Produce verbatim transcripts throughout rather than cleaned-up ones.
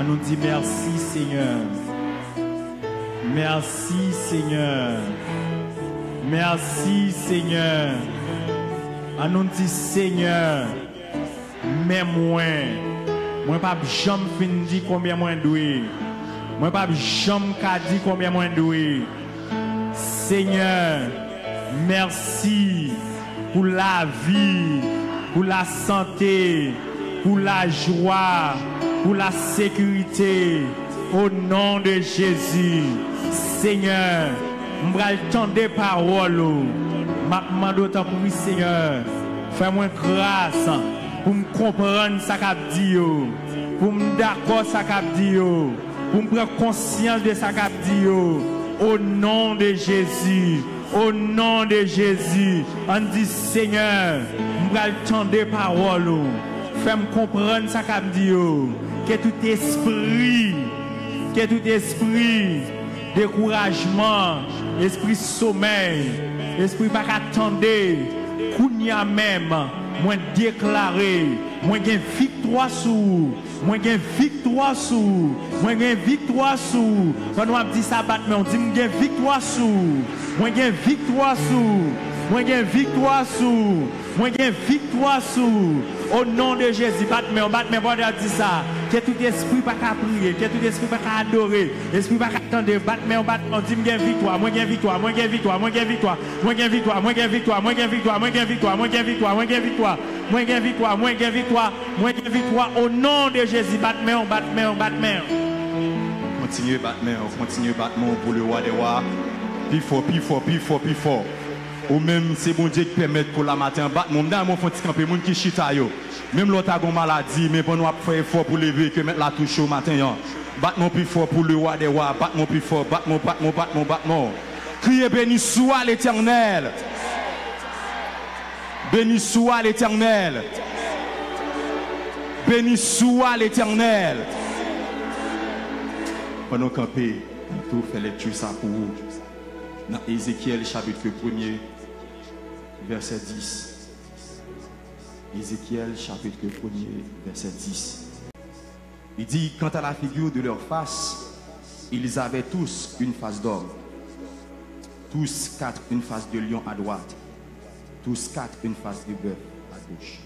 Nou di mèsi, Senyè. Mèsi, Senyè. Mèsi, Senyè. An nou di, Senyè, men mwen. Mwen p ap janm fin di konbyen mwen dwe. Mwen p ap janm ka di konbyen mwen dwe. Senyè, mèsi pou lavi, pou lasante, pou lajwa, pou lasekirite. O non de Jezi, Senyè, m pral tande pawòl ou. M ap mande w, tanpri, Senyè, fè mwen gras pou m konprann sa k ap di yo, pou m dakò sa k ap di yo, pou m pran konsyans de sa k ap di yo. O non de Jezi, o non de Jezi, ann di, Senyè, m pral tande pawòl ou. Fè m konprann sa k ap di yo. Ke tout espri, ke tout espri dekourajman, espri somèy, espri pa ka tande, kounye a menm, mwen deklare, mwen gen viktwa sou ou. Mwen gen viktwa sou ou. Mwen gen viktwa sou ou. Pandan w ap di sa, bat men w. Di, "M gen viktwa sou ou. Mwen gen viktwa sou ou. Mwen gen viktwa sou ou. Mwen gen viktwa sou ou." O non de Jezi, bat men w, bat men w pandan w ap di sa. Ke tout espri pa ka priye, ke tout espri pa ka adore, espri pa ka tande, bat men w, bat men w. Di, "M gen viktwa, mwen gen viktwa, mwen gen viktwa, mwen gen viktwa." Mwen gen viktwa, mwen gen viktwa, mwen gen viktwa, mwen gen viktwa, mwen gen viktwa, mwen gen viktwa, mwen gen viktwa, mwen gen viktwa, mwen gen viktwa, o non de Jezi, bat men w, bat men w, bat men w. Kontinye bat men w, kontinye bat men w pou le wa dè wa. Pi fò, pi fò, pi fò, pi fò. Ou menm, se Bondye ki pèmèt pou la maten an bat men w. M ta renmen w fè yon ti kanpe, moun ki chita yo. Menm lè w ta gon maladi, men pandan w ap fè efò pou leve, ke mèt la touche w maten an. Bat men w pi fò pou le wa dè wa, bat men w pi fò, bat men w, bat men w, bat men w, bat men w. Kriye, "Béni soit l'Éternel! Béni soit l'Éternel! Béni soit l'Éternel!" Pandan w kanpe, m tou fè lekti sa pou ou. Nan Ezekyèl chapit premye, vèsè dis. Ezekyèl chapit premye, vèsè dis. Li di, "Quant à la figure de leur face, ils avaient tous une face d'homme, tous quatre une face de lion à droite, tous quatre une face de bœuf à gauche,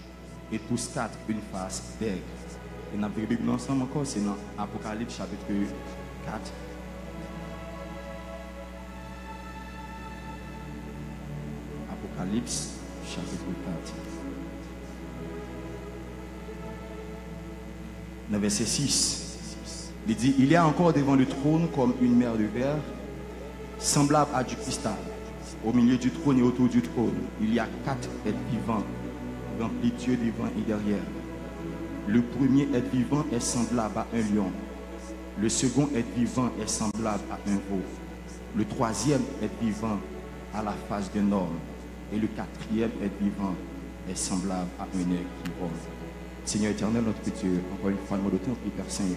et tous quatre une face d'aigle." E n ap vire Bib nou ansanm ankò, se nan Apokalips chapit kat. Apokalips chapit kat. Nan vèsè sis, li di, "Il y a encore devant le trône comme une mer de verre, semblable à du cristal. Au milieu du trône et autour du trône, il y a quatre êtres vivants remplis d'yeux devant et derrière. Le premier être vivant est semblable à un lion. Le second être vivant est semblable à un veau. Le troisième être vivant a la face d'un homme, et le quatrième être vivant est semblable à un aigle qui vole." Seigneur éternel, notre Dieu, encore une fois, nou mande w tanpri, Père Saint,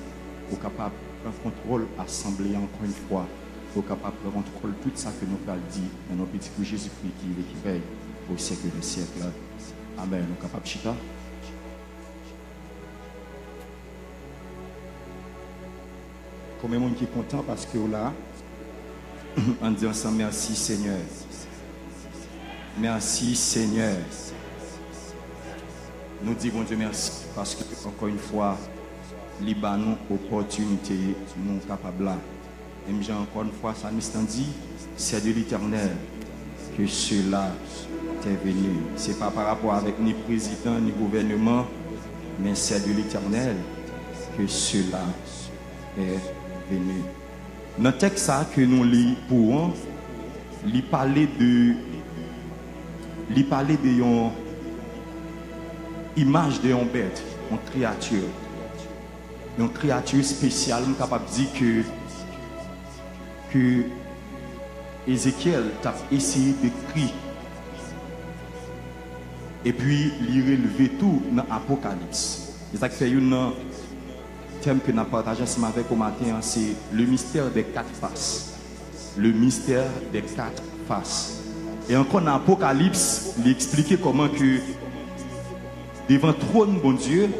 ou kapab pran kontwòl asanble a encore une fois, ou kapab pran kontwòl tout sa ke nou pral di, nan non pitit ou Jezikri ki viv e ki rèy au siècle des siècles. Amen. Nou kapab chita. Konbyen moun ki kontan paske w la? Ann di ansanm, "Mèsi, Senyè. Mèsi, Senyè." Nou di Bondye mèsi paske, ankò yon fwa, li ba nou opòtinite nou kapab la. Menm jan, ankò yon fwa, salmis lan di, "C'est de l'Éternel que cela t'est venu." Se pa pa rapò avèk ni prezidan, ni gouvèneman, men "C'est de l'Éternel que cela est venu." Nan tèks sa a ke nou li pou ou an, li pale de, li pale de yon imaj de yon bèt, yon kreyati. Yon kreyati espesyal, m kapab di ke, ke Ezekyèl t ap eseye dekri. Epi li relve tou nan Apokalips. Se sa k fè youn nan tèm ke n ap pataje ansanm avèk ou maten an, se le mystère des quatre faces. Le mystère des quatre faces. E ankò nan Apokalips, li eksplike kòman ke devan twòn Bondye,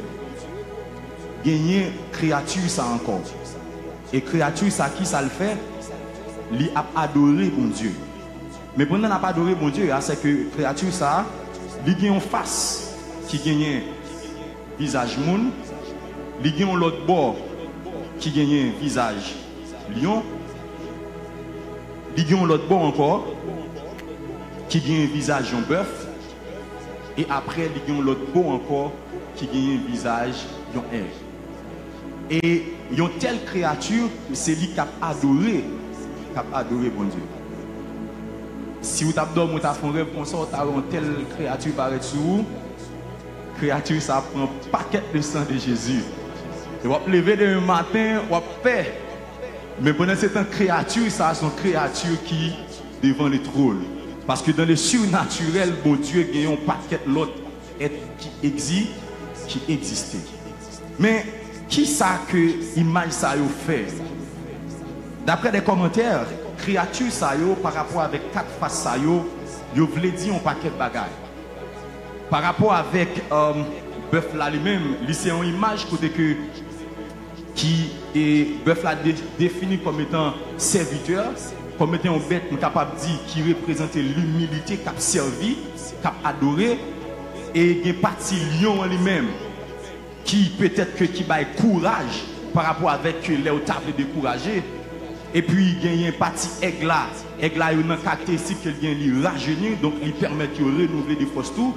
genyen kreyati sa ankò. E kreyati sa, ki sa l fè? Li ap adore Bondye. Men pandan l ap adore Bondye a, se ke kreyati sa, li gen yon fas ki genyen vizaj moun, li gen yon lòt bò ki genyen vizaj lyon, li gen yon lòt bò ankò ki genyen vizaj yon bèf, e apre li gen yon lòt bò ankò ki genyen vizaj yon èg. E yon tèl kreyati, se li k ap adore, k ap adore Bondye. Si w t ap dòmi, w ta fè yon rèv konsa, w ta wè yon tèl kreyati parèt sou ou, kreyati sa ap pran pakèt le sang de Jésus. E w ap leve demen maten, w ap pè. Men pandan se tan, kreyati sa, se yon kreyati ki devan le tròn. Paske dans le surnaturel, Bondye gen yon pakèt lòt èt ki egzi, ki egziste. Men, ki sa ke imaj sa yo fè? Daprè de kòmantè, kreyati sa yo, pa rapò avèk kat fas sa yo, yo vle di yon pakèt bagay. Pa rapò avèk, um, bèf la li menm, li se yon imaj kote ke, ki, e, bèf la de-, defini kòm etan sèvitè, kòm etan yon bèt, m kapab di, ki reprezante limilite, k ap sèvi, k ap adore, e gen pati lyon an li menm, ki petèt ke ki bay kouraj pa rapò avèk ke lè yo ta vle dekouraje. Epi genyen pati èg la. Èg la yo nan karakteristik ke l gen, li rajeni, donk li pèmèt yo renouvle de fòs tou.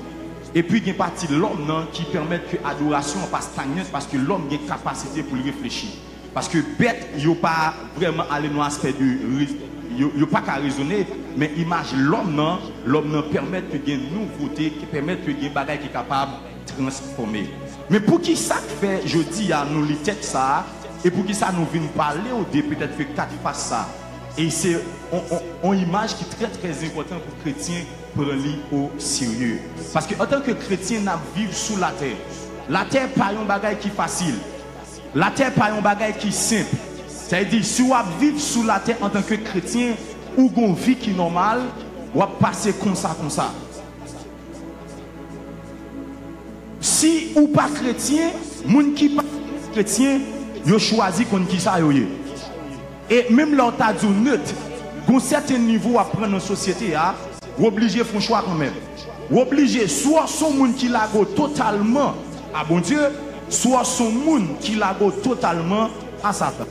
Epi gen pati lòm nan ki pèmèt ke adorasyon an pa stagnan paske lòm gen kapasite pou l reflechi. Paske bèt yo pa vrèman ale nan aspè de re-, yo, yo pa ka rezone, men imaj lòm nan, lòm nan pèmèt ke gen nouvote, ki pèmèt ke gen bagay ki kapab transfòme. Men poukisa k fè jodi a nou li tèks sa a, e poukisa nou vin pale w de petèt ke kat fas sa a? E se on, on, on imaj ki trè, trè enpòtan pou kretyen pran li o serye. Paske antanke kretyen, n ap viv sou latè. Latè pa yon bagay ki fasil. Latè pa yon bagay ki senp. Sa vle di, si w ap viv sou latè antanke kretyen, ou gon vi ki nòmal, w ap pase konsa, konsa. Si ou pa kretyen, moun ki pa kretyen, yo chwazi konn kisa yo ye. E menm lè w ta di w net, gon sèten nivo w ap pran nan sosyete a, w oblije fè yon chwa kanmenm. W oblije, swa w se yon moun ki lage w totalman a Bondye, swa w se yon moun ki lage w totalman a Satan.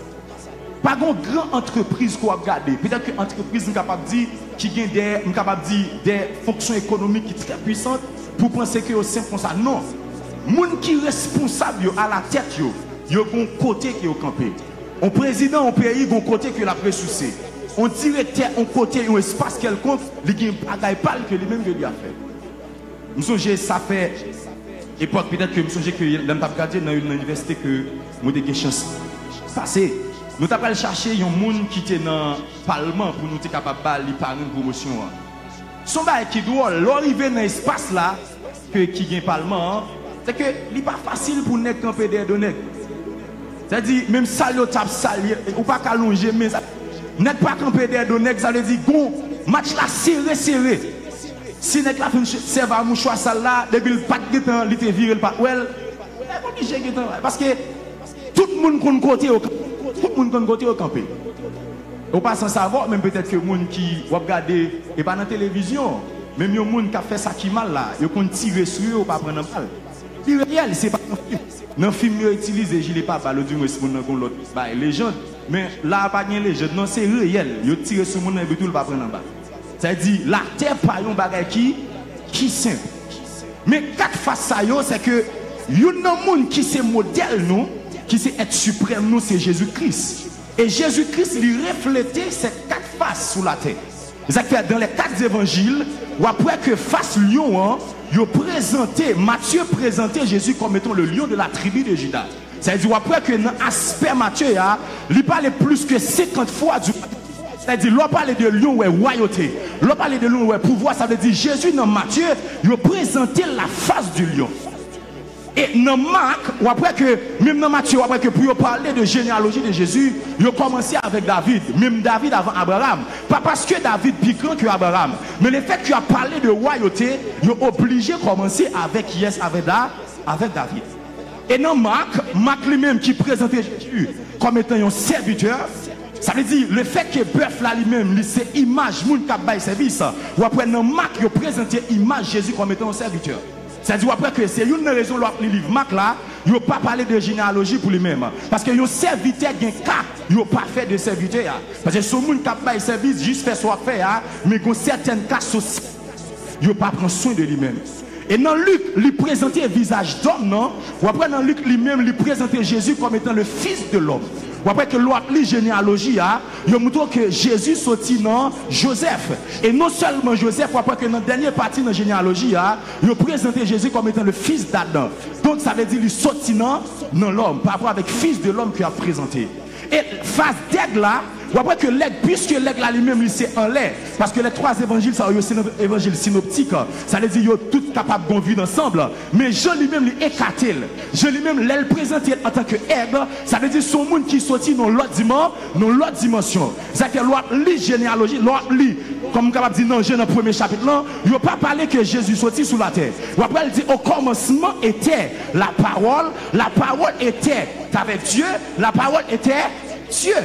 Pa gon gran antrepriz ke w ap gade. Petèt ke antrepriz, m kapab di, ki gen de, m kapab di, de fonksyon ekonomik ki trè pwisan, pou w panse ke yo senp konsa. Non. Moun ki responsab yo, alatèt yo, yo gon kote ke yo kanpe. On prezidan, on peyi, gon kote ke l ap resouse. On direktè, on kote, yon espas kèlkonk, li gen bagay pa l ke li menm ke li ap fè. M sonje sa fè epòk, petèt ke m sonje ke lè m t ap gade nan youn nan inivèsite ke mwen te gen chans pase, nou t ap al chache yon moun ki te nan palman pou nou te kapab ba li parenn pwomosyon an. Se yon bagay ki dwòl, lè w rive nan espas la ke, ki gen palman an, se ke li pa fasil pou nèg kanpe dèyè do nèg. Sa di, menm salye w t ap salye, ou pa ka lonje men, sa, nèg pa kanpe dèyè do nèg, sa vle di, gon, match la sere, sere. Si nèg la fin sèvi a mouchwa sal la, depi l pa t gentan, li te vire, l pa t wè l, nèg oblije gentan wè. Paske tout moun konn kote yo, tout moun konn kote yo kanpe. Ou pa san savwa, menm petèt ke moun ki w ap gade, e pa nan televizyon, menm yon moun k ap fè sa ki mal la, yo konn tire sou yo, yo pa pran nan bal. Li reyèl, se pa nan fim. Nan fim yo itilize jile pabal, oudimwens moun nan gon lòt bay lejann. Men la a pa gen lejann, non, se reyèl. Yo tire sou moun nan epi tou l pa pran nan bal. Sa vle di, latè pa yon bagay ki, ki senp. Men kat fas sa yo, se ke youn nan moun ki se modèl nou, ki se èt siprèm nou, se Jezi Kris. E Jezi Kris, li reflete se kat fas sou latè. Se sa k fè, dans les quatre évangiles, w ap wè ke fas lyon an, yo prezante, Matye prezante Jezi comme étant le lion de la tribu de Juda. Sa vle di, w ap wè ke nan aspè Matye a, li pale plis ke senkant fwa di, sa vle di, lè w pale de lyon, w wè wayote. Lè w pale de lyon, w wè pouvwa. Sa vle di, Jezi nan Matye, yo prezante l la fas di lyon. E nan Mak, w ap wè ke, menm nan Matye, w ap wè ke pou yo pale de jeneyaloji de Jezi, yo kòmanse avèk David, menm David avan Abraram. Pa paske David pi gran ke Abraram, men lefètke y ap pale de wayote, yo oblije kòmanse avèk kiyès? Avèk Da-, avèk David. E nan Mak, Mak li menm ki prezante Jezi kòm etan yon sèvitè, sa vle di, lefètke bèf la li menm, li se imaj moun k ap bay sèvis, w ap wè nan Mak, yo prezante imaj Jezi kòm etan yon sèvitè. Sa di, w ap wè ke se youn nan rezon lè w ap li liv Mak la, yo pa pale de jeneyaloji pou li menm. Paske yon sèvitè gen ka, yo pa fè de sèvitè a. Paske se yon moun k ap bay sèvis, jis fè sa w ap fè a, men gon sètèn ka sosyal, yo pa pran swen de li menm. E nan Lik, li prezante vizaj dòm nan, w ap wè nan Lik li menm, li prezante Jezi kòm etan le fils de l'homme. W ap wè ke lè w ap li jeneyaloji a, yo montre w ke Jezi soti nan Jozèf. E non sèlman Jozèf, w ap wè ke nan dènye pati nan jeneyaloji a, yo prezante Jezi kòm etan le fils d'Adam. Donk, sa vle di li soti nan, nan lòm, pa rapò avèk fils de l'homme ke y ap prezante. E faz dèg la, w ap wè ke lèg, piske lèg la li menm li se anlè, paske lè twa evanjil sa yo, yo se nan evanjil sinoptik, sa vle di yo tout kapab gon vid ansanm, men Jan li menm li ekate l, Jan li menm lè l prezante l antanke èg, sa vle di se yon moun ki soti nan lòt diman, nan lòt dimansyon. Sa fè lè w ap li jeneyaloji, lè w ap li, kòm m kapab di nan Jan nan premye chapit lan, yo pa pale ke Jezi soti sou latè. W ap wè l di, au commencement était la parole, la parole était avec Dieu, la parole était Dieu.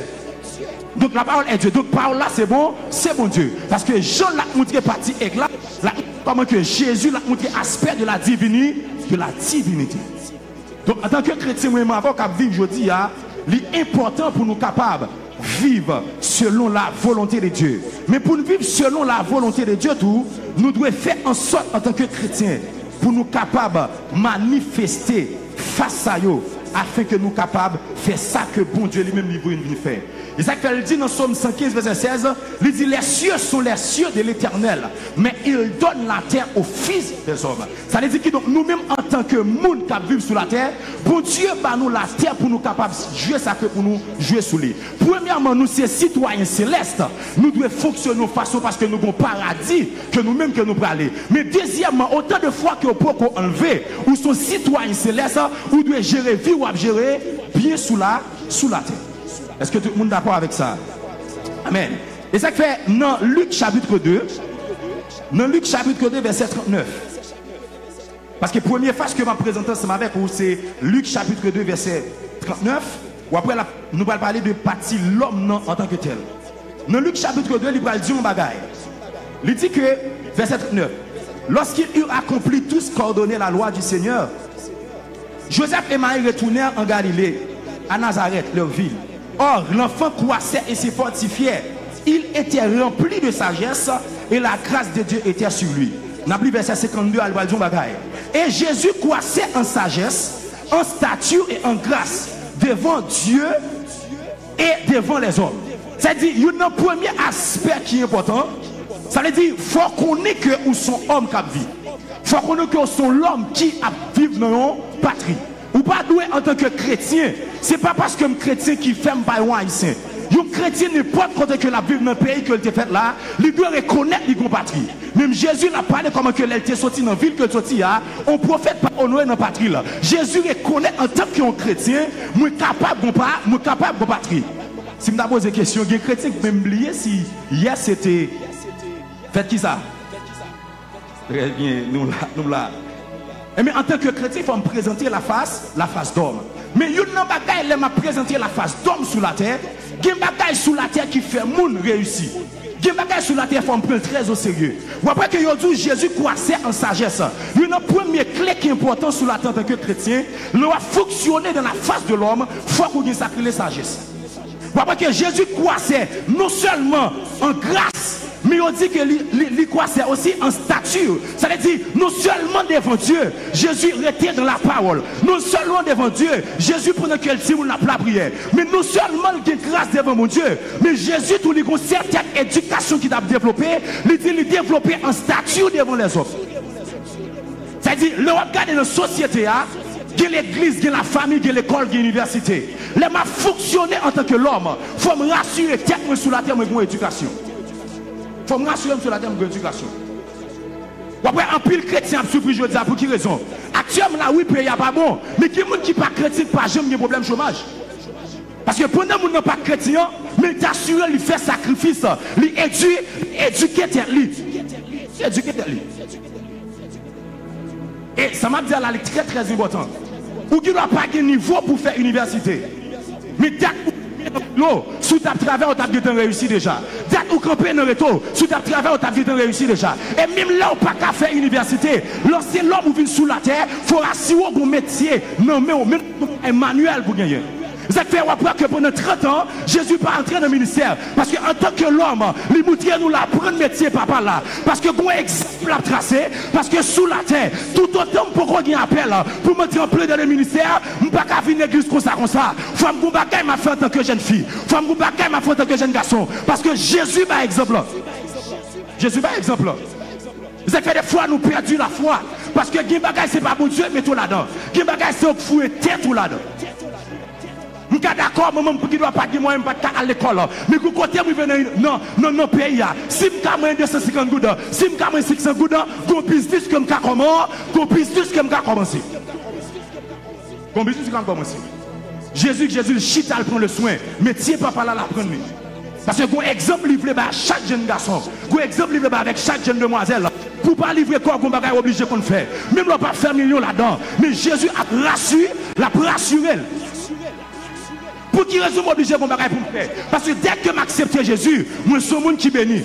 Donk, la parole est Dieu. Donk, pawòl la, se bon, se Bondye. Paske Jan l ap montre pati èg la, l ap montre kòman ke Jezi l ap montre aspè de la divini, de la divinité. Donk, antanke kretyen, mwen menm avè w k ap viv jodi a, li enpòtan pou nou kapab viv selon la volonte de Dye. Men pou n viv selon la volonte de Dye tou, nou dwe fè an sòt antanke kretyen pou nou kapab manifeste fas sa yo, afen ke nou kapab fè sa ke Bondye li menm li voye n vin fè. E sa k fè l di nan Sòm san kenz, vèsè sèz, li di, les cieux sont les cieux de l'Éternel, mais il donne la terre aux fils des hommes. Sa vle di kidonk, nou menm antanke moun k ap viv sou latè, Bondye ba nou latè pou nou kapab jwe sa ke pou nou jwe sou li. Premyèman, nou se sitwayen selès, nou dwe fonksyone yon fason paske nou gon paradi ke nou menm ke nou prale. Men dezyèmman, otan de fwa ke w poko anlve, ou se yon sitwayen selès, ou dwe jere vi w ap jere byen sou la, sou latè. Èske tout moun dakò avèk sa? Amèn. E sa k fè nan Lik chapit de, nan Lik chapit de, vèsè trannèf. Paske premye faz ke m ap prezante ansanm avèk ou, se Lik chapit de, vèsè trannèf. W ap wè la, nou pral pale de pati lòm nan antanke tèl. Nan Lik chapit de, li pral di yon bagay. Li di ke, vèsè trannèf, lorsqu'ils eurent accompli tout ce qu'ordonnait la loi du Seigneur, Joseph et Marie retournèrent en Galilée, à Nazareth, leur ville. Or, l'enfant croissait et se fortifiait. Il était rempli de sagesse et la grâce de Dieu était sur lui. N ap li vèsè senkannde a, li pral di yon bagay. Et Jésus croissait en sagesse, en stature et en grâce devant Dieu et devant les hommes. Sa di, youn nan premye aspè ki enpòtan, sa vle di, fò w konnen ke ou se yon òm k ap viv. Fò w konnen ke w se yon lòm ki ap viv nan yon patri. Ou pa dwe, antanke kretyen, se pa paske m kretyen ki fè m pa yon Ayisyen. Yon kretyen, nenpòt kote ke l ap viv nan peyi ke l te fèt la, li dwe rekonèt li gon patri. Menm Jezi, l ap pale kòman ke lè l te soti nan vil ke l soti a, yon pwofèt pa onore nan patri l. Jezi rekonèt antanke yon kretyen, mwen kapab gon pa, mwen kapab gon patri. Si m ta poze kesyon, gen kretyen ki menm bliye si yè se te fèt kisa? Trè byen, nou la, nou la. Enben, antanke kretyen, fò m prezante la face, la face d'homme. Men youn nan bagay, lè m ap prezante la face d'homme sou latè, gen bagay sou latè ki fè moun reyisi. Gen bagay sou latè, fò m pran l trè o serye. W ap wè ke yo di w Jezi kwasè an sajès. Youn nan premye kle ki enpòtan sou latè antanke kretyen, lè w ap fonksyone dans la face de l'homme, fòk ou gen sa k rele sajès. W ap wè ke Jezi kwasè non sèlman an gras, men yo di ke li, li, li kwasè osi an stati. Sa vle di, non sèlman devan Dye, Jezi rete dans la parole. Non sèlman devan Dye, Jezi pandan ke l timoun l ap lapriyè. Men non sèlman l gen gras devan Bondye, men Jezi tou li gon sètèn edikasyon ki t ap devlope, li di li devlope an stati devan lèzòm. Sa vle di, lè w ap gade nan sosyete a, gen legliz, gen lafanmi, gen lekòl, gen inivèsite. Lè m ap fonksyone antanke lòm, fò m rasire tèt mwen sou latè mwen gen yon edikasyon. Fò m rasire m sou latè mwen gen yon edikasyon. W ap wè anpil kretyen ap soufri jodi a pou ki rezon? Aktyèlman la, wi, peyi a pa bon, men gen moun ki pa kretyen ki pa janm gen pwoblèm chomaj. Paske pandan moun nan pa kretyen an, men l t asire li fè sakrifis, li edi-, edike tèt li. Li edike tèt li. E sa m ap di a la, li trè, trè enpòtan. Ou gen dwa pa gen nivo pou fè inivèsite. Men dat ou kanpe nan Milo, si w t ap travay, ou t ap gentan reyisi deja. Dat ou kanpe nan Reto, si w t ap travay, ou t ap gentan reyisi deja. E menm lè w pa ka fè inivèsite, lè w se lòm ou vin sou latè, fò w asire w gen yon metye nan men w, menm si se yon bagay manyèl pou genyen. Se sa k fè w ap wè ke pandan trant an, Jezi pa antre nan ministè. Paske antanke lòm, li moutre nou l aprann metye Papa l la. Paske gen yon egzanp l ap trase, paske sou latè, toutotan m poko gen apèl pou m antre an plen dan le ministè, m pa ka vin legliz konsa konsa. Fò m gen yon bagay m ap fè antanke jèn fi. Fò m gen yon bagay m ap fè antanke jèn gason. Paske Jezi bay egzanp lan. Jezi bay egzanp lan. Se sa k fè defwa nou pèdi lafwa. Paske gen bagay se pa Bondye k mete w ladan. Gen bagay se ou k foure tèt ou ladan. M ka dakò, manman m ki dwa pa t gen mwayen, m pa t ka al lekòl. Men kou kote m rive nan, nan, nan, nan peyi a, si m ka mwen de san senkant goud, si m ka mwen senk san goud, gon biznis ke m ka kòman, gon biznis ke m ka kòmanse. Gon biznis ke m ka kòmanse. Jezi, Jezi, l chita, l pran le swen. Metye Papa l la, l aprann li. Paske gon egzanp li vle bay a chak jèn gason. Gon egzanp li vle bay avèk chak jèn demwazèl. Pou w pa livre kò w, gon bagay w oblije konn fè. Menm lè w pa fè milyon ladan. Men Jezi ap rasire, l ap rasire l. Pou ki rezon m oblije gon bagay pou m fè? Paske dèke m aksepte Jezi, mwen se yon moun ki beni.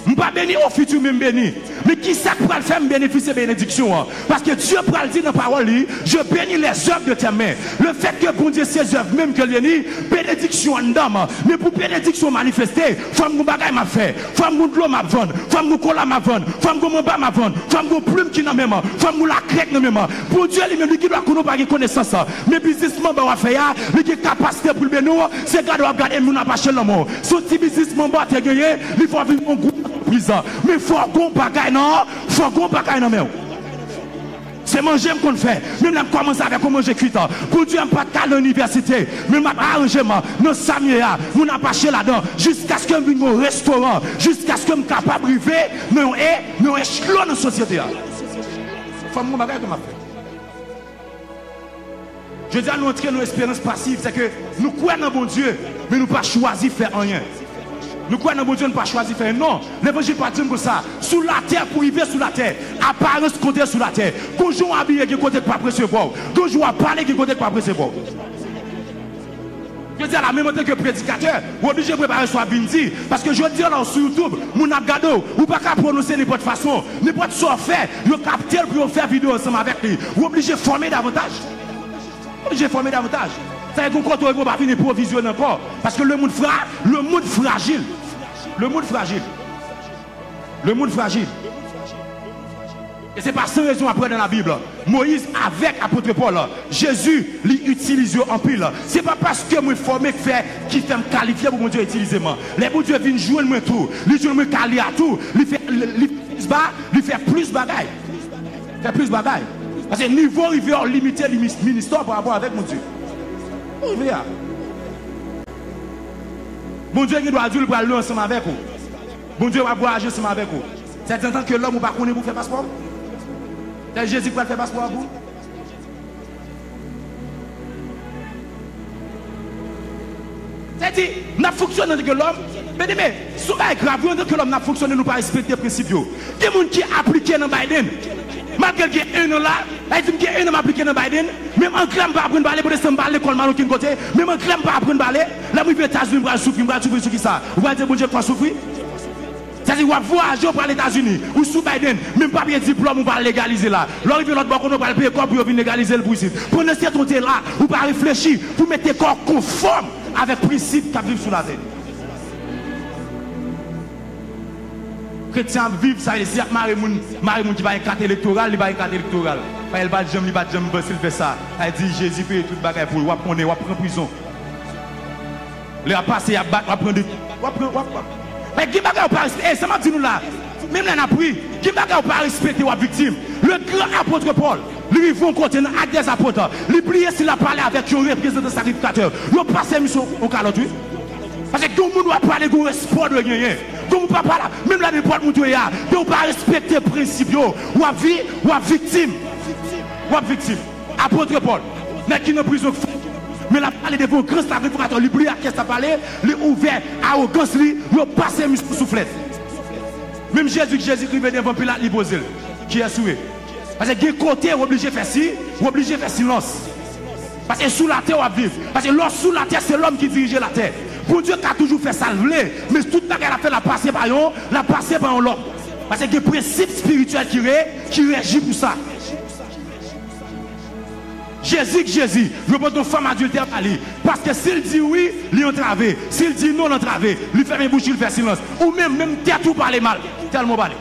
M pa beni o fiti, men m beni. Men kisa k pral fè m benefisye benediksyon an? Paske Dye pral di nan pawòl li, "Je bénis les œuvres de tes mains." Lefètke Bondye se zèv menm ke l beni, benediksyon anndan m. Men pou benediksyon manifeste, fò m gon bagay m ap fè. Fò m gon dlo m ap vann. Fò m gon kola m ap vann. Fò m gon manba m ap vann. Fò m gon plim ki nan men m. Fò m gon lakrèk nan men m. Bondye li menm, li ki dwa konnen w pa gen konesans. Men biznis manba w ap fè a, li gen kapasite pou l beni w. Se gade w ap gade moun ap achte l nan men w. Se yon ti biznis manba w te genyen, li fè w vin yon gwo antrepriz. Men fò w gon bagay nan, fò w gon bagay nan men w. Se manje m konn fè. Menm lè m kòmanse avèk yon manje kwit. Bondye, m pa t ka al nan inivèsite. Men m ap aranje m nan sa m ye a. Moun ap achte ladan. Jiskaske m vin yon restoran. Jiskaske m kapab rive nan yon e, nan yon echelon nan sosyete a. Fò m gon bagay ke m ap fè. Jodi a, nou antre nan yon esperans pasiv. Se ke nou kwè nan Bondye, men nou pa chwazi fè anyen. Nou kwè nan Bondye, nou pa chwazi fè. Non, levanjil pa di n konsa. Sou latè, pou rive sou latè, aparans konte sou latè. Gon jan w abiye, gen kote k p ap resevwa w. Gon jan w ap pale, gen kote k p ap resevwa w. Jodi a la, menm antanke predikatè, w oblije prepare sa w ap vin di. Paske jodi a la, w sou YouTube, moun ap gade w, ou pa ka pwononse nenpòt fason. Nenpòt sa w fè, yo kapte l pou yo fè videyo ansanm avèk li. W oblije fòme davantaj. Oblije fòme davantaj. Sa vle di gon kote w rive w pa vin enpwovize ankò. Paske le monde fra, le monde fragile. Le monde fragile. Le monde fragile. E se pa san rezon w ap wè nan Labib, Moyiz avèk apot Pòl, Jezi, li itilize yo anpil. Se pa paske mwen fòme k fè, ki fè m kalifye pou Bondye itilize m. Lè Bondye vin jwenn mwen tou, li jwenn mwen kalye a tou, li fè, li fè plis ba, li fè plis bagay. Fè plis bagay. Paske nivo rive a w limite li mis-, ministè w pa rapò avèk Bondye. Ou rive a. Bondye gen dwa di w li pral lwen ansanm avèk ou. Bondye w ap vwayaje ansanm avèk ou. Sètadi antanke lòm ou pa konnen pou fè paspò w. Se Jezi k pral fè paspò a pou ou. Sètadi, n ap fonksyone antanke lòm. Byeneme, se yon bagay grav wi, antanke lòm n ap fonksyone, nou pa respekte prensip yo. Gen moun ki aplike nan Biden. Malgre l gen en an la, la di m gen en an m aplike nan Biden. Menm anglè m pa aprann pale, pandan se tan m pa al lekòl m al okenn kote. Menm anglè m pa aprann pale. Lè m rive Etazini, m pral soufri, m pral soufri sou kisa? Ou pral di Bondye k fè w soufri? Sètadi w ap vwayaje, w pral Etazini, ou sou Biden, men pa bliye diplòm ou pral legalize la. Lè w rive lòt bò kote w pral peye kòb pou yo vin legalize l pou isit. Pandan se tan w te la, ou pa reflechi pou mete kò w konfòm avèk prensip k ap viv sou latè. Kretyen ap viv, sa vle di si y ap mare moun, mare moun ki pa gen kat elektoral, li pa gen kat elektoral. Paske l pa t janm, li pa t janm panse l fè sa. Sa vle di Jezi peye tout bagay pou l, w ap konnen, w ap pran prizon. Lè y ap pase, y ap bat, w ap pran de, w ap pran, w ap, w ap. Men gen bagay ou pa respekte, e sa m ap di nou la, menm lè n ap ri, gen bagay ou pa respekte, w ap viktim. Le gran apot Pòl, li rive yon kote nan Actes des Apôtres, li bliye si l ap pale avèk yon reprezantan sakrifikatè. Yo pase misye yon kalòt, wi. Paske gen moun w ap pale, gen yon respè w dwe genyen. Gen moun pa pale, menm lè nenpòt moun ou ye a, depi w pa respekte prensip yo, w ap vi-, w ap viktim. W ap viktim. Apot Pòl, nèg ki nan prizon k fou, men l ap pale devan yon gran sakrifikatè, li bliye ak kiyès l ap pale, li ouvè awogans li, yo pase misye yon souflèt. Menm Jezi, Jezi rive devan Pilat, li poze l. Kiyès ou ye? Paske gen kote w oblije fè si, w oblije fè silans. Paske sou latè w ap viv. Paske lè w sou latè, se lòm ki dirije latè. Bondye ka toujou fè sa l vle, men tout bagay l ap fè, l ap pase pa yon, l ap pase pa yon lòm. Paske gen prensip espirityèl ki re, ki reji pou sa. Jezi k Jezi, yo pote yon fanm adiltè ba li. Paske si l di wi, li antrave. Si l di non, l antrave. Li fèmen bouch li, li fè silans. Ou menm, menm tèt ou pale mal. Tèlman w pale.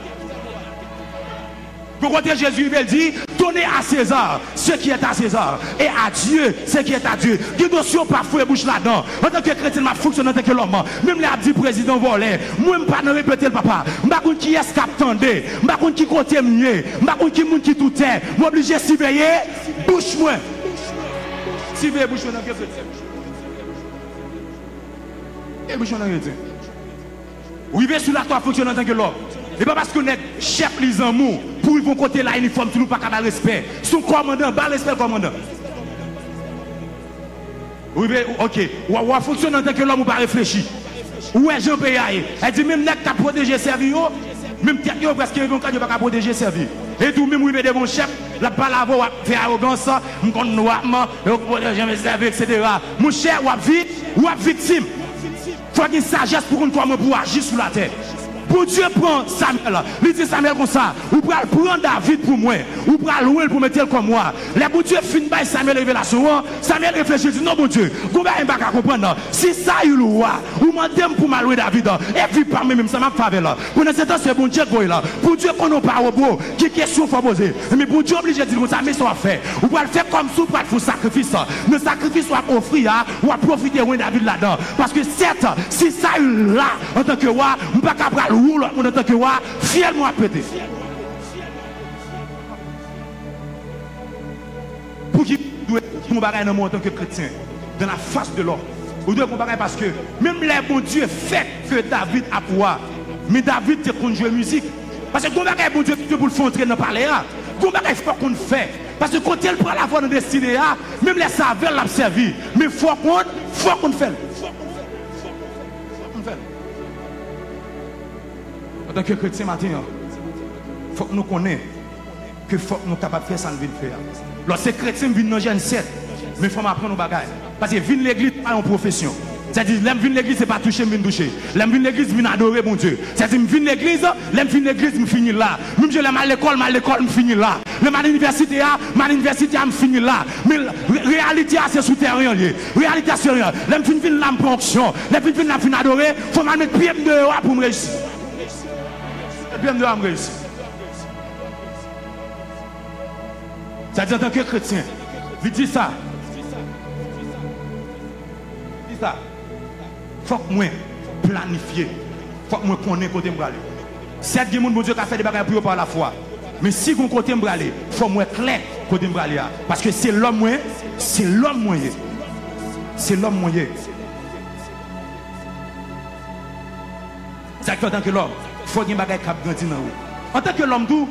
Gon kote Jezi rive, l di, donnez à César ce qui est à César, et à Dieu ce qui est à Dieu. Gen dosye w pa foure bouch ladan. Antanke kretyen, m ap fonksyone antanke lòm. Menm lè y ap di prezidan vòlè, mwen, m pa nan repete l, papa. M pa konn kiyès k ap tande. M pa konn ki kote m ye. M pa konn ki moun ki toutè. M oblije siveye bouch mwen. Siveye bouch mwen antanke kretyen. E bouch mwen antanke kretyen. Rive sou latè w ap fonksyone antanke lòm. E pa paske nèg chèf li zanmi w, pou rive yon kote la, inifòm sou li, ou pa ka ba l respè. Se yon kòmandan, ba l respè l kòmandan. Rive, ok, w ap, w ap fonksyone antanke lòm, ou pa reflechi. Ou wè jan peyi a ye. Sa di menm nèg k ap pwoteje sèvi yo, menm tèt yo prèske rive yon kad yo pa ka pwoteje sèvi. Epi w menm rive devan yon chèf, l ap pale avè w, w ap fè awogans, m konn nwa m, yo pwoteje m, sèvi, etsetera. Monchè, w ap vi-, w ap viktim. Fò gen sajès pou konn kòman pou w aji sou latè. Bondye pran Samyèl, li di Samyèl konsa, ou pral pran David pou mwen, ou pral lwe l pou mete l kòm wa. Lè Bondye fin bay Samyèl revelasyon an, Samyèl reflechi, li di, non, Bondye, gon bagay m pa ka konprann nan. Si Sayil wa, ou mande m pou m al lwe David, e vi pa m menm, sa m ap fè avè l. Pandan se tan, se Bondye k voye l. Bondye konnen w pa wobo, gen kesyon fò poze. Men Bondye oblije di l konsa, men sa w ap fè. Ou pral fè kòmsi w pral fè yon sakrifis. Nan sakrifis w ap ofri a, w ap pwofite wen David ladan. Paske sèt, si Sayil la antanke wa, m pa ka pral wè yon lòt moun antanke wa, fyèl mwen ap pete. Pouki dwe gen yon bagay nan men w antanke kretyen, dans la face de l'homme? Ou dwe gen yon bagay paske menm lè Bondye fè ke David ap wa, men David te konn jwe mizik. Paske gen yon bagay Bondye gen pou l fè antre nan palè a. Gen yon bagay fò w konn fè. Paske kote l pral avè w nan destine a, menm lè se avè l l ap sèvi. Men fò w konn, fò w konn fè l. Fò w konn fè l. Antanke kretyen maten an, fòk nou konnen ke fòk nou kapab fè sa n vin fè a. Lòske kretyen m vin nan Jèn sèt, men fò m aprann yon bagay. Paske vin legliz pa yon pwofesyon. Sètadi, lè m vin legliz, se pa touche m vin touche. Lè m vin legliz, m vin adore Bondye. Sètadi, m vin legliz, lè m fin legliz, m fini la. Menm jan lè m al lekòl, m al lekòl, m fini la. Lè m al inivèsite a, m al inivèsite a, m fini la. Men re-, reyalite a, se sou tèren an l ye. Reyalite a, se tèren an. Lè m fin vin la, m pran onksyon. Lè m fin vin la, m fin adore, fò m al met pye m deyò a pou m reyisi. Met pye m deyò a, m reyisi. Sa di, antanke kretyen, li di sa. Li di sa. Fòk mwen planifye. Fòk mwen konnen kote m prale. Sèt, gen moun Bondye ka fè de bagay pou yo pa lafwa. Men si gon kote m prale, fò mwen klè kote m prale a. Paske se lòm mwen, se lòm mwen ye. Se lòm mwen ye. Sa k fè antanke lòm, fò gen bagay k ap grandi nan ou. Antanke lòm tou,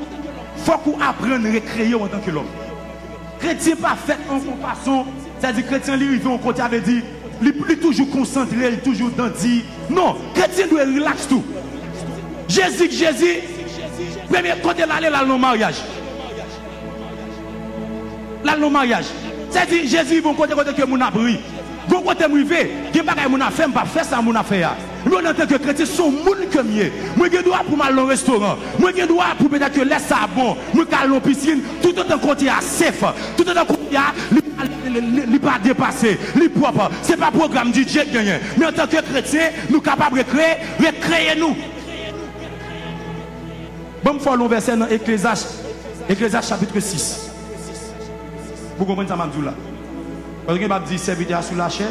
fòk ou aprann rekreye w antanke lòm. Kretyen pa fèt an yon fason, sa di kretyen li rive yon kote, sa vle di, li, li toujou konsantre, li toujou dandi. Non, kretyen dwe rilaks tou. Jezi k Jezi, premye kote l ale, l al nan maryaj. L al nan maryaj. Sa di, Jezi rive yon kote, kote ke moun ap ri. Gon kote m rive, gen bagay moun ap fè, m p ap fè sa moun ap fè a. Mwen, antanke kretyen, se yon moun ke m ye. Mwen gen dwa pou m al nan restoran. Mwen gen dwa pou petèt ke lè sa bon, mwen ka al nan pisin, toutotan kote a sef, toutotan kote a, li, li, li, li, li pa depase, li pwòp. Se pa pwogram D J k genyen. Men antanke kretyen, nou kapab rekre-, rekreye nou. Ban m fè w li yon vèsè nan Eklezyas, Eklezyas chapit sis. Pou w konprann sa m ap di w la. Paske gen pa ap di sèvitè a sou lachè.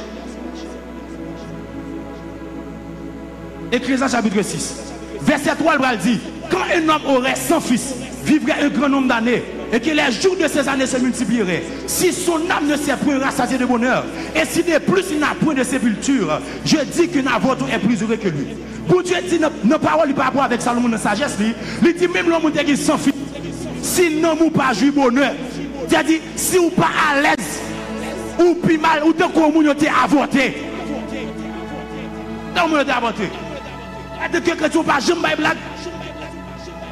Eklezyas chapit sis. Vèsè twa, l pral di, quand un homme aurait cent fils, vivrait un grand nombre d'années, et que les jours de ses années se multiplieraient, si son âme ne s'est point rassasiée de bonheur, et si de plus il n'a point de sépulture, je dis qu'un avorton est plus heureux que lui. Bondye di nan, nan pawòl li pa rapò avèk Salomon nan sajès li, li di menm lè yon moun te gen san fi, si nanm ou pa jwi bonè, sètadi si w pa alèz, ou pi mal, ou tankou yon moun yo te avòte. Tankou yon moun yo te avòte. Antanke kretyen, ou pa janm bay blag.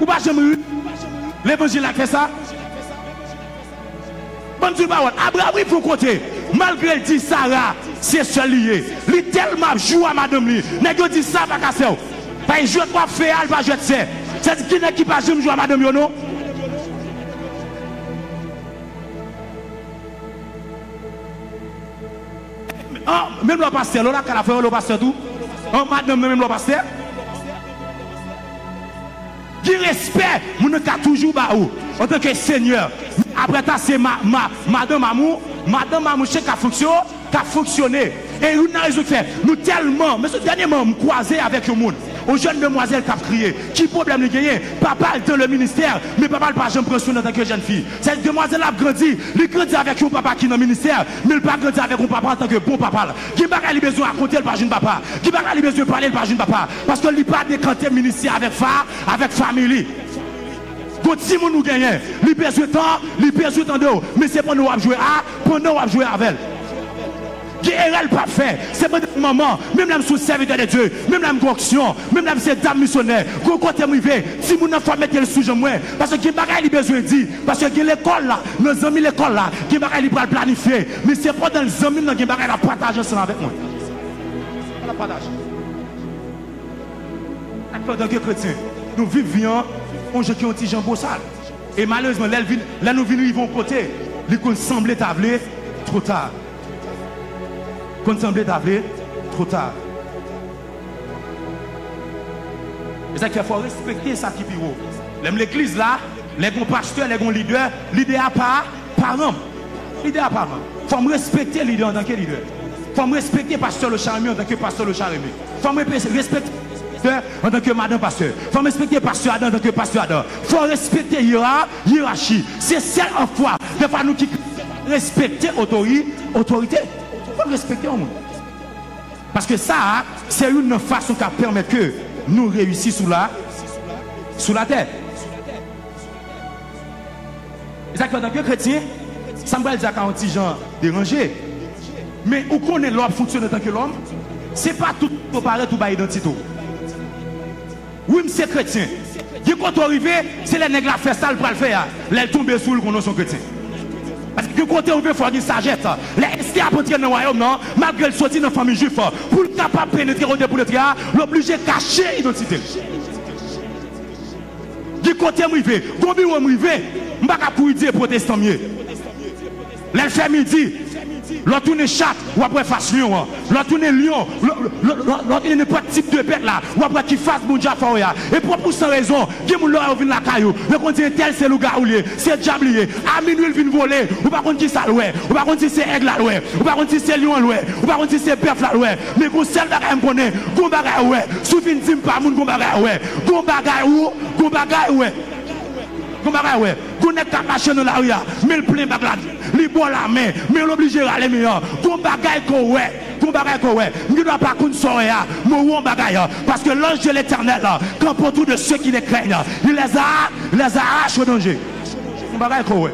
Ou pa janm ri. Levanjil la k fè sa. Ban m di w pawòl. Abraram rive yon kote, malgre l di Sara se sè l li ye, li tèlman ap jwe a madanm li. Nèg yo di sa pa ka sè w. Paske jwèt w ap fè a, l pa jwèt sè. Sa di, ki nèg ki pa janm jwe a madanm yo non? An, menm lè w pastè, lè w lakay la, fò yo rele w pastè tou. An, madanm nan, menm lè w pastè. Gen respè moun nan ka toujou ba ou antanke senyè. Men apre ta, se ma, ma, madanm amou, madanm amou chen k ap fonksyon, k ap fonksyone. E youn nan rezon ki fè nou tèlman, men se dènyèman, m kwaze avèk yon moun, yon jèn demwazèl k ap kriye. Ki pwoblèm li genyen? Papa l dans le ministère, men papa l pa janm pran swen l antanke jèn fi. Sètadi demwazèl la ap grandi, li grandi avèk yon papa ki nan ministè, men l pa grandi avèk yon papa antanke bon papa l. Gen bagay li bezwen rakonte, l pa jwenn papa. Gen bagay li bezwen pale, l pa jwenn papa. Paske li pa dekante ministè avèk fa, avèk fanmi li. Gon timoun ou genyen, li bezwen tan, li bezwen tande w, men se pandan w ap jwe a, pandan w ap jwe avè l. Gen erè l p ap fè. Se pandan manman, menm lè m se yon sèvitè de Dye, menm lè m gen onksyon, menm lè m se dam misyonè, gon kote m rive, timoun nan fò mete l sou janm mwen, paske gen bagay li bezwen di, paske gen lekòl la, nan zanmi lekòl la, gen bagay li pral planifye, men se pandan l zanmi m nan gen bagay l ap pataje ansanm avèk mwen. L ap pataje. Antanke kretyen, nou viv vi an yon jan ki yon ti jan bosal. E malerezman, lè l vin, lè nou vin rive yon kote, li konn sanble ta vle twò ta. Konn sanble ta vle twò ta. E sa k fè fò w respekte sa ki pi wo. Lè m legliz la, lè gon pastè, lè gon lidè, lidè a pa paran m. Lidè a paran m. Fò m respekte lidè antanke lidè. Fò m respekte pastè Lochard Remy antanke pastè Lochard Remy. Fò m repe-, respekte pastè antanke madan pastè. Fò m respekte pastè Adam antanke pastè Adam. Fò w respekte yera-, yerachi. Se sèl an fwa, dèfwa nou ki respekte otori-, otorite. Fò n respekte yon moun. Paske sa a, se youn nan fason k ap pèmèt ke nou reyisi sou la, sou latè. E sa k fè, antanke kretyen, sa m pral di a ka yon ti jan deranje. Men ou konnen lè w ap fonksyone antanke lòm, se pa tout kote w parèt ou bay idantite w. Wi, m se kretyen. Gen kote w rive, se lè nèg la fè sa l pral fè a. Lè l tonbe sou ou, l konnen w se yon kretyen. Paske gen kote w rive, fò w gen sajès. Lè Estè ap antre nan wayòm nan, malgre l soti nan fanmi jwif, pou l kapab penetre kote pou l antre a, l oblije kache idantite l. Gen kote m rive, gon biwo m rive, m pa ka kouri di e pwotestan m ye. Lè l fè midi, lè w tounen chat, w ap wè fas lyon an. Lè w tounen lyon, lè, lè, lè, lè w tounen nenpòt tip de bèt la, w ap wè ki fas Bondye ap fè w ye a. E pwòp ou san rezon, gen moun lè w wè yo vin lakay ou, yo konn di entèl se lougawou l ye, se dyab li ye. A minwi l vin vole, ou pa konn kisa l wè, ou pa konn si se èg la l wè, ou pa konn si se lyon an l wè, ou pa konn si se bèf la l wè. Men gon sèl bagay m konnen, gon bagay ou wè. Si w vin di m pa moun, gon bagay ou wè. Gon bagay ou, gon bagay ou wè. Gon bagay ou wè. Gon nèg k ap mache nan lari a, men l plen bag la, li ba w lamen, men l oblije rale men an. Gon bagay ke w wè. Gon bagay ke w wè. M gen dwa pa konn sa w wè a, men w wè yon bagay. Paske l'ange de l'Éternel campe autour de ceux qui le craignent. Il les a, les arrache au danger. Gon bagay ke w wè.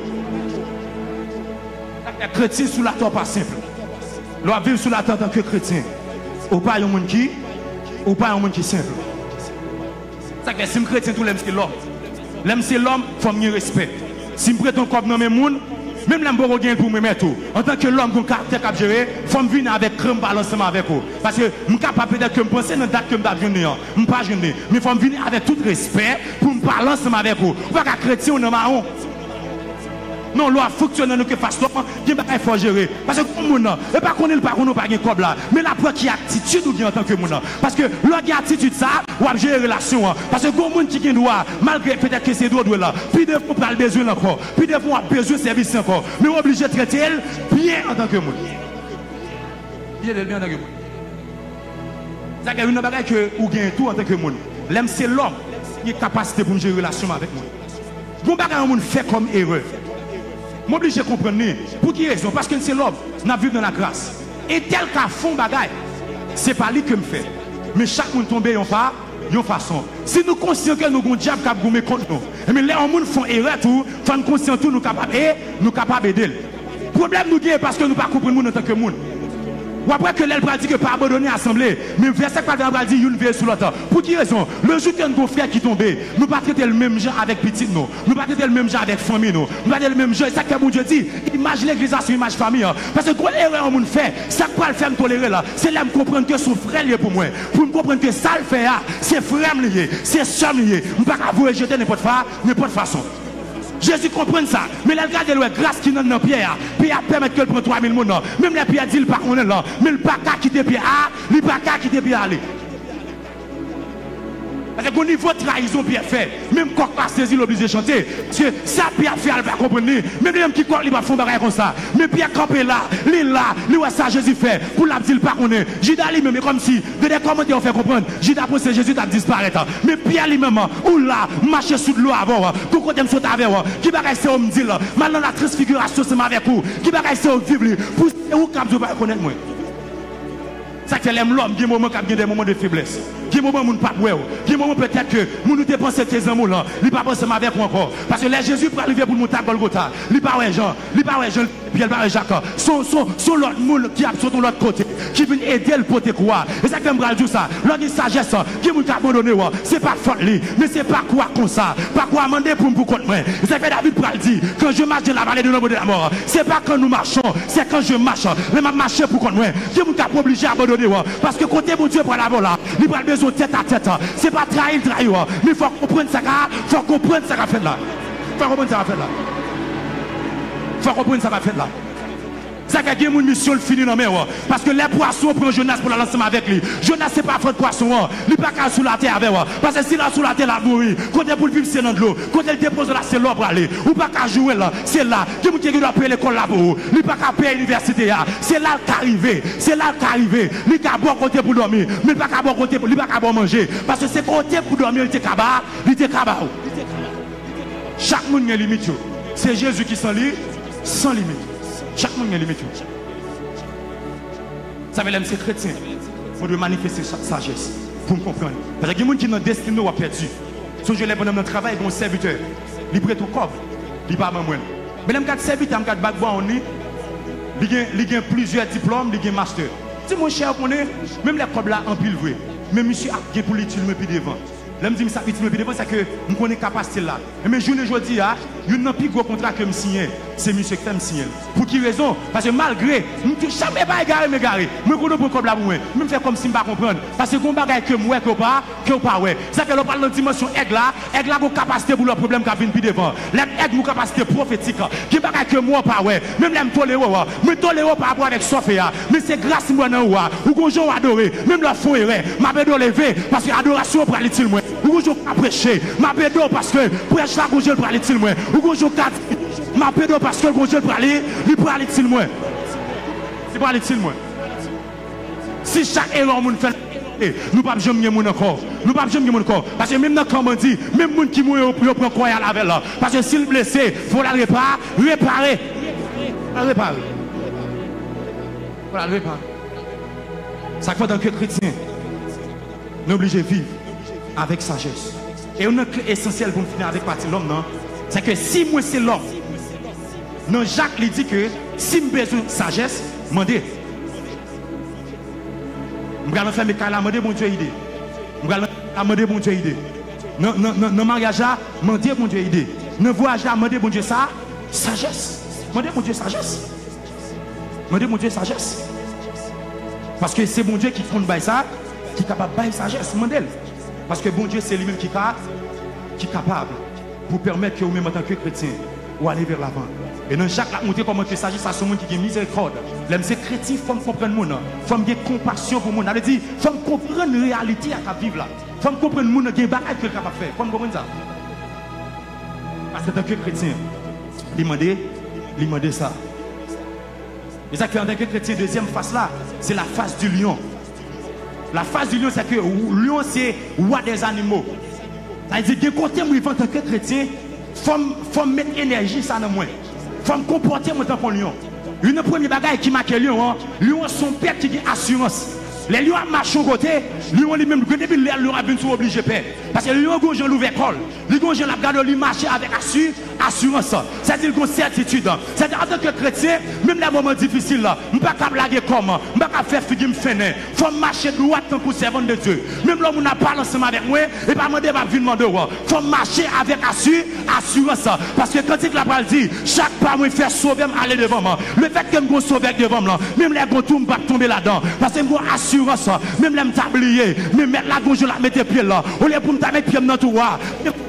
Kretyen sou latè w pa senp. Lè w ap viv sou latè antanke kretyen, ou pa yon moun ki, ou pa yon moun ki senp. Sa k fè, si m kretyen tou, lè m se lòm. Lè m se lòm, fò m gen respè. Si m prete yon kòb nan men moun, menm lè m poko gen l pou mwen mèt ou, antanke lòm, gon karaktè k ap jere, fò m vini avèk kran, m pale ansanm avèk ou. Paske m kapab, petèt ke m panse nan dat ke m t ap jwenn li an, m pa jwenn li. Men fò m vini avèk tout respè pou m pale ansanm avèk ou. Ou pa ka kretyen, ou nan mawon. Non, lè w ap fonksyone antanke fas lòm, gen bagay fò w jere. Paske gon moun nan, e pa konnen l pa konnen w pa gen kòb la, men l ap wè ki atitid ou gen antanke moun nan. Paske lè w gen atitid sa a, w ap jere relasyon an. Paske gon moun ki gen dwa, malgre petèt ke se dwodwe la, pi devan w pral bezwen l ankò. Pi devan w ap bezwen sèvis li ankò. Men w oblije trete l byen antanke moun. Oblije trete l byen antanke moun. Sa gen youn nan bagay ke ou gen tou antanke moun. Lè m se lòm, m gen kapasite pou m jere relasyon m avèk moun. Gon bagay yon moun fè kòm erè, m oblije konprann li. Pou ki rezon? Paske n se lòm, n ap viv nan lagras. Entèl ka fè yon bagay, se pa li ke m fè. Men chak moun tonbe yon pa, yon fason. Si nou konsyan ke nou gon dyab k ap goumen kont nou, enben lè yon moun fè yon erè tou, fò n konsyan tou nou kapab e, nou kapab ede l. Pwoblèm nou gen paske nou pa konprann moun antanke moun. W ap wè ke lè l pral di ke pa abandone asanble, men vèsè k pral vini pral di youn veye sou lòt. Pou ki rezon? Le jou ke n gon frè ki tonbe, nou pa trete l menm jan avèk pitit nou. Nou pa trete l menm jan avèk fanmi nou. Nou pa trete l menm jan. E sa k fè Bondye di, imaj legliz la se yon imaj fanmi an. Paske gwo erè yon moun fè, sa k pral fè m tolere l, se lè m konprann ke se yon frè l ye pou mwen. Pou m konprann ke sa l fè a, se frè m li ye, se sè m li ye. M pa ka voye jete nenpòt fa, nenpòt fason. Jezi konprann sa, men lè l gade l wè gras ki nan, nan Pyè a, Pyè ap pèmèt ke l pran twa mil moun nan. Menm lè Pyè di l pa konnen l lan, men l pa ka kite Pyè a, li pa ka kite Pyè ale. Paske gon nivo trayizon Pyè fè, menm kòk la sezi l oblije chante. Paske sa Pyè ap fè a l pa konprann li, menm li menm ki kòk li p ap fè yon bagay konsa. Men Pyè kanpe la, li la, li wè sa Jezi fè, pou l ap di l pa konnen. Jida li menm, e kòmsi gen de kòmantè yo fè konprann, Jida panse Jezi t ap disparèt. Men Pyè li menm, ou la, m mache sou dlo avè w, gon kote m sot avè w. Ki bagay se ou m di l, m al nan la transfigirasyon ansanm avèk ou? Ki bagay se ou viv li? Pou se ou k ap di ou pa rekonèt mwen. Sa k fè lè m la, gen moman k ap gen de moman de feblès. Gen moman moun p ap wè w. Gen moman petèt ke moun ou te panse te zanmi w lan, li p ap ansanm avèk ou ankò. Paske lè Jezi pral rive pou l monte a Gòlgota, li pa wè Jan, li pa wè Jan. Pyè pa wè Jak, se, se, se yon lòt moun ki ap sot yon lòt kote, ki vin ede l pote kwa. E sa k fè m pral di w sa. Lè w gen sajès, gen moun k abandone w, se pa fòt li, men se pa kwa konsa. Pa kwa mande pou m pou kont mwen. E sa k fè David pral di, quand je marche dans la vallée de l'ombre de la mort, c'est pas quand nous marchons, c'est quand je marche. Lè m ap mache pou kont mwen, gen moun k ap oblije abandone w, paske kote Bondye pral avè w la, li pral bezwen tèt a tèt. Se pa trayi l trayi w, men fò w konprann sa ka, fò w konprann sa ka fèt la. Fò w konprann sa ka fèt la. Fò w konprann sa ka fèt la. Sa fè gen moun misyon l fini nan men w. Paske lè pwason an pran Jonas pou l al ansanm avèk li, Jonas se pa fòt pwason an. Li pa ka sou latè avè w. Paske si l al sou latè, l ap mouri. Kote pou l viv se nan dlo. Kote l depoze w la se la w prale. Ou pa ka joure l. Se la. Gen moun ki gen dwa peye lekòl la pou ou. Li pa ka peye inivèsite a. Se la l ka rive. Se la l ka rive. Li ka ba w kote pou dòmi. Men l pa ka ba w kote pou, li pa ka ba w manje. Paske se kote pou dòmi an li te ka ba, li te ka ba ou. Chak moun gen limit yo. Se Jezi ki san li, san limit. Chak moun gen limit yo. Sa vle di lè m se kretyen, mwen dwe manifeste sa-, sajès pou m konprann. Paske gen moun ki nan destine w ap pèdi. Sonje lè pandan m nan travay, gen yon sèvitè, li prete w kòb, li pa ban mwen l. Men lè m gad sèvitè a, m gad background li, li gen, li gen plizyè diplòm, li gen mastè. Di monchè, ou konnen, menm lè kòb la anpil vre, men misye ap gen pou l itil mwen pi devan. Lè m di m sa itil mwen pi devan, se ke m konnen kapasite l la. Enben, jounen jodi a, youn nan pi gwo kontra ke m siyen, se misye k fè m siyen l. Pou ki rezon? Paske malgre m tou, chak, e pa egare m egare. Mwen konnen w pran kòb la pou mwen. Men m fè kòmsi m pa konprann. Paske gon bagay ke m wè ke w pa, ke w pa wè. Sa fè lè w pral nan dimansyon èg la, èg la gon kapasite pou lòt pwoblèm k ap vin pi devan. Lè m èg gon kapasite pwofetik, gen bagay ke m wè w pa wè. Menm lè m tolere w, mwen tolere w pa rapò avèk sa w fè a. Men se gras m wè nan ou a. Ou gon jan w adore. Menm lè w fè yon erè, m ap ede w leve, paske adorasyon an pral itil mwen. Ou gon jan w ka preche, m ap ede w paske prèch la gon jan l pral itil mwen. Ou gon jan w ka di, m ap ede w paske l gon jan l pral, li pral itil mwen. Li pral itil mwen. Si chak erè yon moun fè, nou p ap janm gen moun ankò. Nou p ap janm gen moun ankò. Paske menm nan kan bandi, menm moun ki mouri yo, yo pran kò y al avè l. Paske si l blese, fò l al repa-, repare. Al repare. Fò l al repare. Sa k fè antanke kretyen, nou oblije viv avèk sajès. E youn nan kle esansyèl pou m fini avèk pati lòm nan, se ke si mwen se lòm, nan Jak li di ke si m bezwen sajès, mande. M pral anfèmen kay la, mande Bondye ide. M pral nan kay la, mande Bondye ide. Nan, nan, nan, nan maryaj la, mande Bondye ide. Nan vwayaj la, mande Bondye sa, sajès. Mande Bondye sajès. Mande Bondye sajès. Paske se Bondye ki konn bay sa, ki kapab bay sajès. Mande l. Paske Bondye se li menm ki ka, ki kapab pou pèmèt ke ou menm antanke kretyen, ou ale vè lavan. E nan Jak la ap montre kòman ke sajès la se yon moun ki gen mizerikòd. Lè m se kretyen, fò m konprann moun. Fò m gen konpasyon pou moun. Sa vle di, fò m konprann reyalite a k ap viv la. Fò m konprann moun nan gen bagay ke l kapab fè. Fò m konprann sa. Paske antanke kretyen, li mande, li mande sa. E sa k fè antanke kretyen, dezyèm fas la, se la fas di lyon. La fas di lyon, se ke lyon se wa dè zanimo. Sa vle di, gen kote m rive antanke kretyen, fò m, fò m met enèji sa nan mwen. Fò m konpòte mwen tankou yon lyon. Youn nan premye bagay ki make lyon an, lyon an se yon bèt ki gen asirans. Lè lyon ap mache yon kote, lyon an li menm, depi lè lyon ap vin sou oblije pè. Paske lyon an gon jan l ouvè kò l. Li gon jan l ap gade w, li mache avèk asi-, asirans. Sa di l gen yon sètitid. Sa di, antanke kretyen, menm lè moman difisil la, m pa kab lage kò m, m pa kab fè figi m fennen. Fò m mache dwat tankou sèvant de Dye. Menm lè moun ap pale ansanm avèk mwen, e pa mande m ap vin mande w. Fò m mache avèk asi-, asirans. Paske kantik la pral di, chak pa mwen fè Sovè m ale devan m. Lefètke m gen yon Sovè k devan m lan, menm lè gen yon twou m p ap tonbe ladan. Paske m gen yon asirans. Menm lè m ta bliye, men Mèt la gen yon jou l ap mete pye l. Olye pou m ta met pye m nan twou a,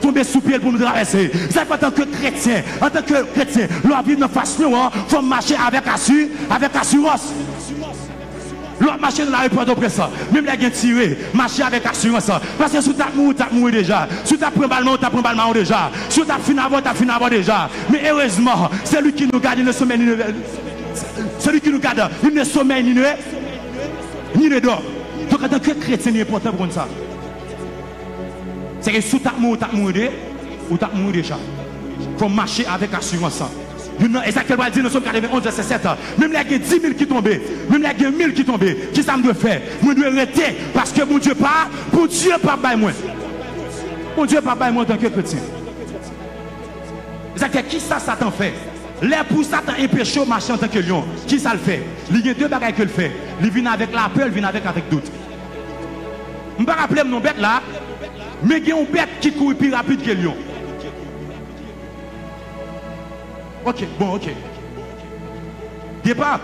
tonbe sou pye l pou m travèse. Sa fè antanke kretyen, antanke kretyen, lè w ap viv nan fas nou an, fò m mache avèk asi-, avèk asirans. Lè w ap mache nan lari Pòtoprens, menm lè gen tire, mache avèk asirans. Paske si w t ap mouri, w t ap mouri deja. Si w t ap pran bal nan, w t ap pran bal nan deja. Si w t ap fin avè w, w t ap fin avè w deja. Men erezman, seli ki nou gade nan somèy Nineve, seli ki nou gade, li nan somèy Nineve, Nineve dò. Donk, antanke kretyen, li enpòtan pou konn sa. Se ke si w t ap mouri, w t ap mouri de, ou t ap mouri deja. Fò w mache avèk asirans. Youn nan, e sa ke l pral di nan Sòm katrevenn onz, vèsè sèt. Menm lè gen dimil ki tonbe, menm lè gen mil ki tonbe, kisa m dwe fè? Mwen dwe rete, paske Bondye pa, Bondye p ap bay mwen. Bondye p ap bay mwen antanke kretyen. E sa k fè, kisa Satan fè? Lè pou Satan enpeche w mache antanke lyon, kisa l fè? Li gen de bagay ke l fè. Li vin avèk lapè, li vin avèk, avèk dout. M pa raple m non bèt la, men gen yon bèt ki kouri pi rapid ke lyon. Ok, bon, ok. Gepa,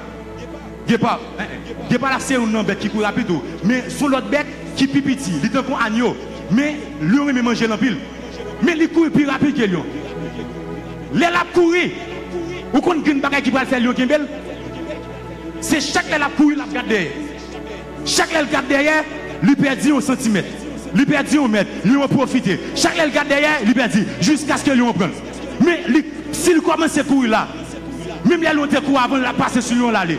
gepa, eh, eh. Gepa la se youn nan bèt ki kouri rapid tou. Men se yon lòt bèt ki pi piti. Li tankou anyo. Men lyon renmen manje l anpil. Men li kouri pi rapid ke lyon. Lè l ap kouri, ou konn grenn bagay ki pral fè lyon kenbe l? Se chak lè l ap kouri, l ap gad dèyè. Chak lè l gad dèyè, li pèdi yon santimèt. Li pèdi yon mèt. Lyon an pwofite. Chak lè l gad dèyè, li pèdi. Jiskaske lyon an pran l. Men li, si l kòmanse kouri la, menm lè lyon te kouri avan l, l ap pase sou lyon l ale.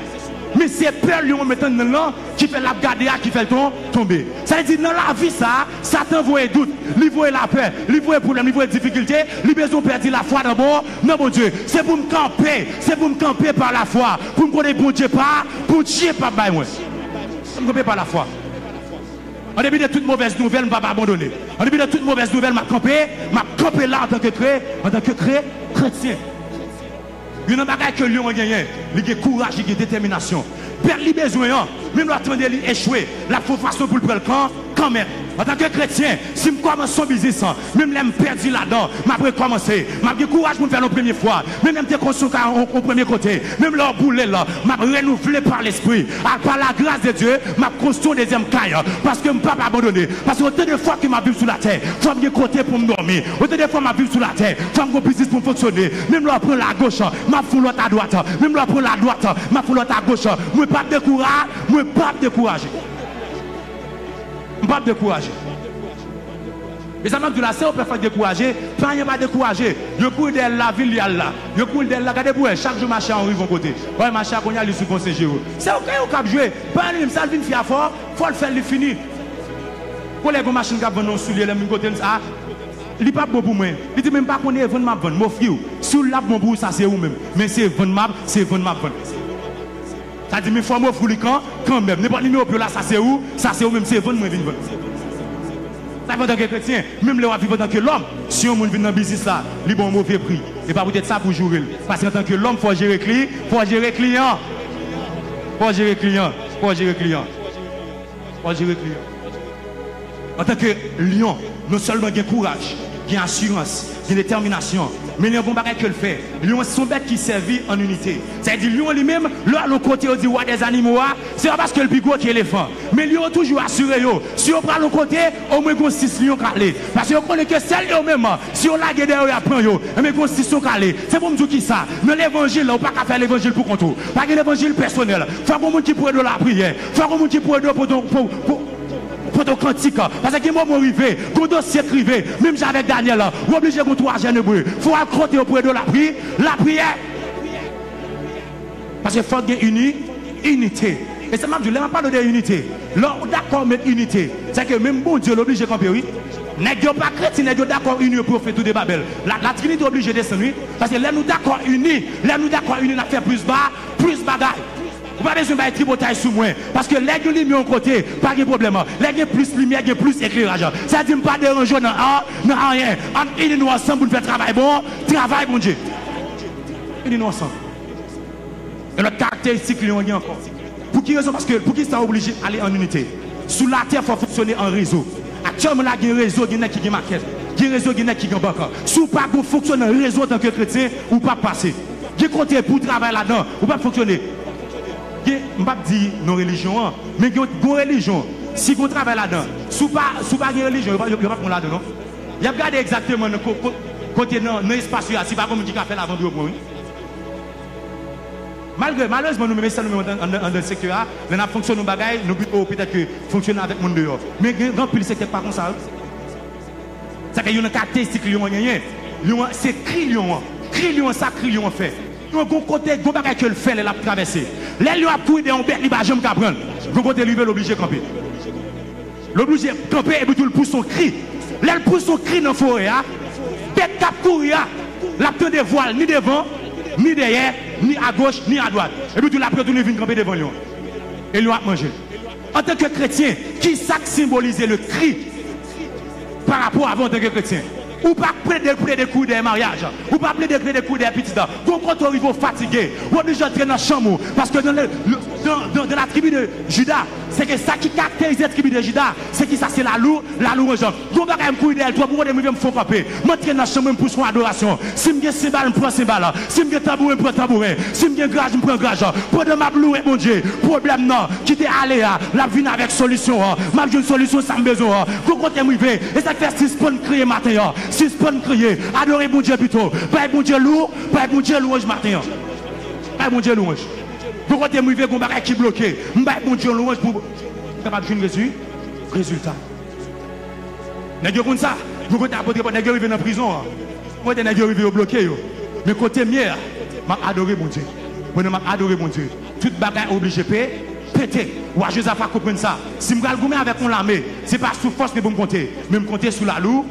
Men se pè lyon an met anndan l lan ki fè l ap gade a, ki fè l ton-, tonbe. Sa vle di, nan lavi sa a, Satan voye dout, li voye lapè, li voye pwoblèm, li voye difikilte, li bezwen w pèdi lafwa nan Bon-, nan Bondye. Se pou m kanpe, se pou m kanpe pa lafwa, pou m konnen Bondye pa, Bondye p ap bay mwen. Pou m kanpe pa lafwa. An depi de tout movèz nouvèl, m p ap abandone. An depi de tout movèz nouvèl, m ap kanpe, m ap kanpe la antanke kre-, antanke kre-, kretyen. Youn nan bagay ke lyon an genyen, li gen kouraj, li gen detèminasyon. Bèt li bezwen an, menm lè w tande li echwe, l ap fè yon fason pou l pran l kan-, kanmenm. Antanke kretyen, si m kòmanse yon biznis, menm lè m pèdi ladan, m ap rekòmanse. M ap gen kouraj pou m fè l yon premye fwa. Menm lè m te konstwi yon ka-, yon, yon premye kote, menm lè w boule l, m ap renouvle pa Lespri. A, pa la gras de Dye, m ap konstwi yon dezyèm kay, paske m p ap abandone. Paske otan de fwa ke m ap viv sou latè, fò m gen kote pou m dòmi. Otan de fwa m ap viv sou latè, fò m gen biznis pou m fonksyone. Menm lè w pran lagoch, m ap fè yon lòt adwat. Menm lè w pran ladwat, m ap fè yon lòt agoch. Mwen p ap dekoura-, mwen p ap dekouraje. M p ap dekouraje. Mezanmi, m ap di w la, se yon pèp fèk dekouraje, pa anyen pa dekouraje. Yo kouri dèyè l lavil, li al la. Yo kouri dèyè l la, gade pou wè, chak jou mache a rive yon kote. Wè, mache a kounye a, li sou Pon Sen Jero. Se yon kay ou k ap jwe. Pa li menm, sa l vin fè a fò, fò l fè l, li fini. Kolèg, yon machin k ap vann yon soulye, lè m vin kote l, sa, li p ap bon pou mwen. Li di, men m pa konn e vann m ap vann, m ofri w. Si w l ap bon pou ou, sa se ou menm. Men se vann m ap, se vann m ap vann. Sa di, men fò m ofri w li kan, kanmenm. Nenpòt nimewo pye w la, sa se ou, sa se ou menm, se vann mwen vin vann. Sa fè antanke kretyen, menm lè w ap viv antanke lòm, si yon moun vin nan biznis la, li ba w move pri. E pa poutèt sa pou w joure l. Paske antanke lòm, fò w jere kli-, fò w jere kliyan. Fò w jere kliyan. Fò w jere kliyan. Fò w jere kliyan. Antanke lyon, non sèlman gen kouraj, gen asirans, gen detèminasyon, men lyon gon bagay ke l fè. Lyon se yon bèt ki sèvi an inite. Sa vle di lyon li menm, lè w al yon kote yo di wa dèzanimo a, se pa paske l pi gwo ke elefan. Men lyon yo toujou asire yo, si yo pral yon kote, omwen gon sis lyon k ale. Paske yo konnen ke sèl yo menm, si yo lage dèyè yo, y ap pran yo. Enben gon sis lyon k ale. Se pou m di w kisa, nan levanjil la, ou pa ka fè levanjil pou kont ou. Pa gen levanjil pèsonèl. Fòk gon moun ki pou ede w lapriyè. Fòk gon moun ki pou ede w pou, pou, pou, pote yon kantik. Paske gen moman w rive, gen yon dosye k rive, menm jan avèk Danyèl, ou oblije gen yon twazyèm Ebre. Fò w al kote yo pou ede w lapri-, lapriyè. Paske fòk gen ini-, inite. E sa m ap di w, lè m ap pale de inite, lè w dakò met inite, se ke menm Bondye l oblije kanpe, wi. Nèg yo pa kretyen, nèg yo dakò ini yo pou yo fè Tou de Babèl. La, Latrinite oblije desann, wi. Paske lè nou dakò ini, lè nou dakò ini, n ap fè plis ba-, plis bagay. Ou pa bezwen bay tripotay sou mwen, paske lè gen limyè yon kote, pa gen pwoblèm. Lè gen plis limyè, gen plis ekleraj. Sa di m pa deranje w nan a, nan anyen. Ann ini nou ansanm pou n fè travay bon, travay Bondye. Ini nou ansanm. Yon lòt karakteristik li yon gen ankò. Pou ki rezon? Paske pou ki sa oblije ale an inite? Sou latè, fò fonksyone an rezo. Aktyèlman la, gen rezo, gen nèg ki gen makèt. Gen rezo, gen nèg ki gen bank. Si w pa gon fonksyonman rezo antanke kretyen, ou p ap pase. Gen kote pou w travay ladan, ou p ap fonksyone. Gen, m p ap di non relijyon an, men gen gon relijyon, si gon travay ladan, si w pa, si w pa gen relijyon, yo pa, yo, yo p ap pran w ladan non. Y ap gade egzakteman nan ko-, ko-, kote nan, nan espas yo a, si pa gon moun ki ka fè l avan pou yo pran w, wi. Malgre, malerezman, nou menm, se nou menm anndan, anndan, anndan sektè a, lè n ap fonksyone yon bagay, nou pito petèt ke fonksyone avèk moun deyò. Men gen, gen anpil sektè k pa konsa, wi. Sa fè youn nan karakteristik lyon an genyen. Lyon an, se kri lyon an. Kri lyon an, sa kri lyon an fè. Lyon an, gon kote, gon bagay ke l fè lè l ap travèse. Lè lyon an ap kouri dèyè yon bèt, li pa janm ka pran l. Gon kote l rive, l oblije kanpe. L oblije kanpe epi tou l pouse yon kri. Lè l pouse yon kri nan forè a, bèt k ap kouri a, l ap tande vwa l ni devan, ni dèyè, ni agoch, ni adwat. Epi tou l ap retounen vin kanpe devan lyon an. E lyon an ap manje l. Antanke kretyen, ki sa k senbolize le kri pa rapò avè w antanke kretyen? Ou pa plede, plede kouri dèyè maryaj. Ou pa plede, plede kouri dèyè pitit. Gon kote w rive w fatige. W oblije antre nan chanm ou. Paske nan, le, le, nan, nan, nan la tribi de Jida, se ke sa ki karakterize tribi de Jida, se ki sa, se lalou, lalouwanj. Gon bagay m kouri dèyè l twòp, gon kote m rive m fon kanpe. M antre nan chanm mwen, m pouse yon adorasyon. Si m gen senbal, m pran senbal. Si m gen tanbouren, m pran tanbouren. Si m gen graj, m pran graj. Pandan m ap louwe Bondye, pwoblèm nan ki te ale a, l ap vin avèk solisyon an. M ap jwenn solisyon sa m bezwen an. Gon kote m rive, e sa k fè sispann kriye maten an. Sispann kriye. Adore Bondye pito. Bay Bondye lou, bay Bondye lwanj maten an. Bay Bondye lwanj. Gon kote m rive, gon bagay ki bloke. M bay Bondye lwanj pou m kapab jwenn rezi-, rezilta. Nèg yo konn sa. Gon kote apot Pòl, nèg yo rive nan prizon an. Gon kote nèg yo rive, yo bloke yo. Men kote m ye a, m ap adore Bondye. Pandan m ap adore Bondye, tout bagay oblije pe-, pete. Wa Jozafa konprann sa. Si m pral goumen avèk yon lame, se pa sou fòs mwen pou m konte, men m konte sou lalou,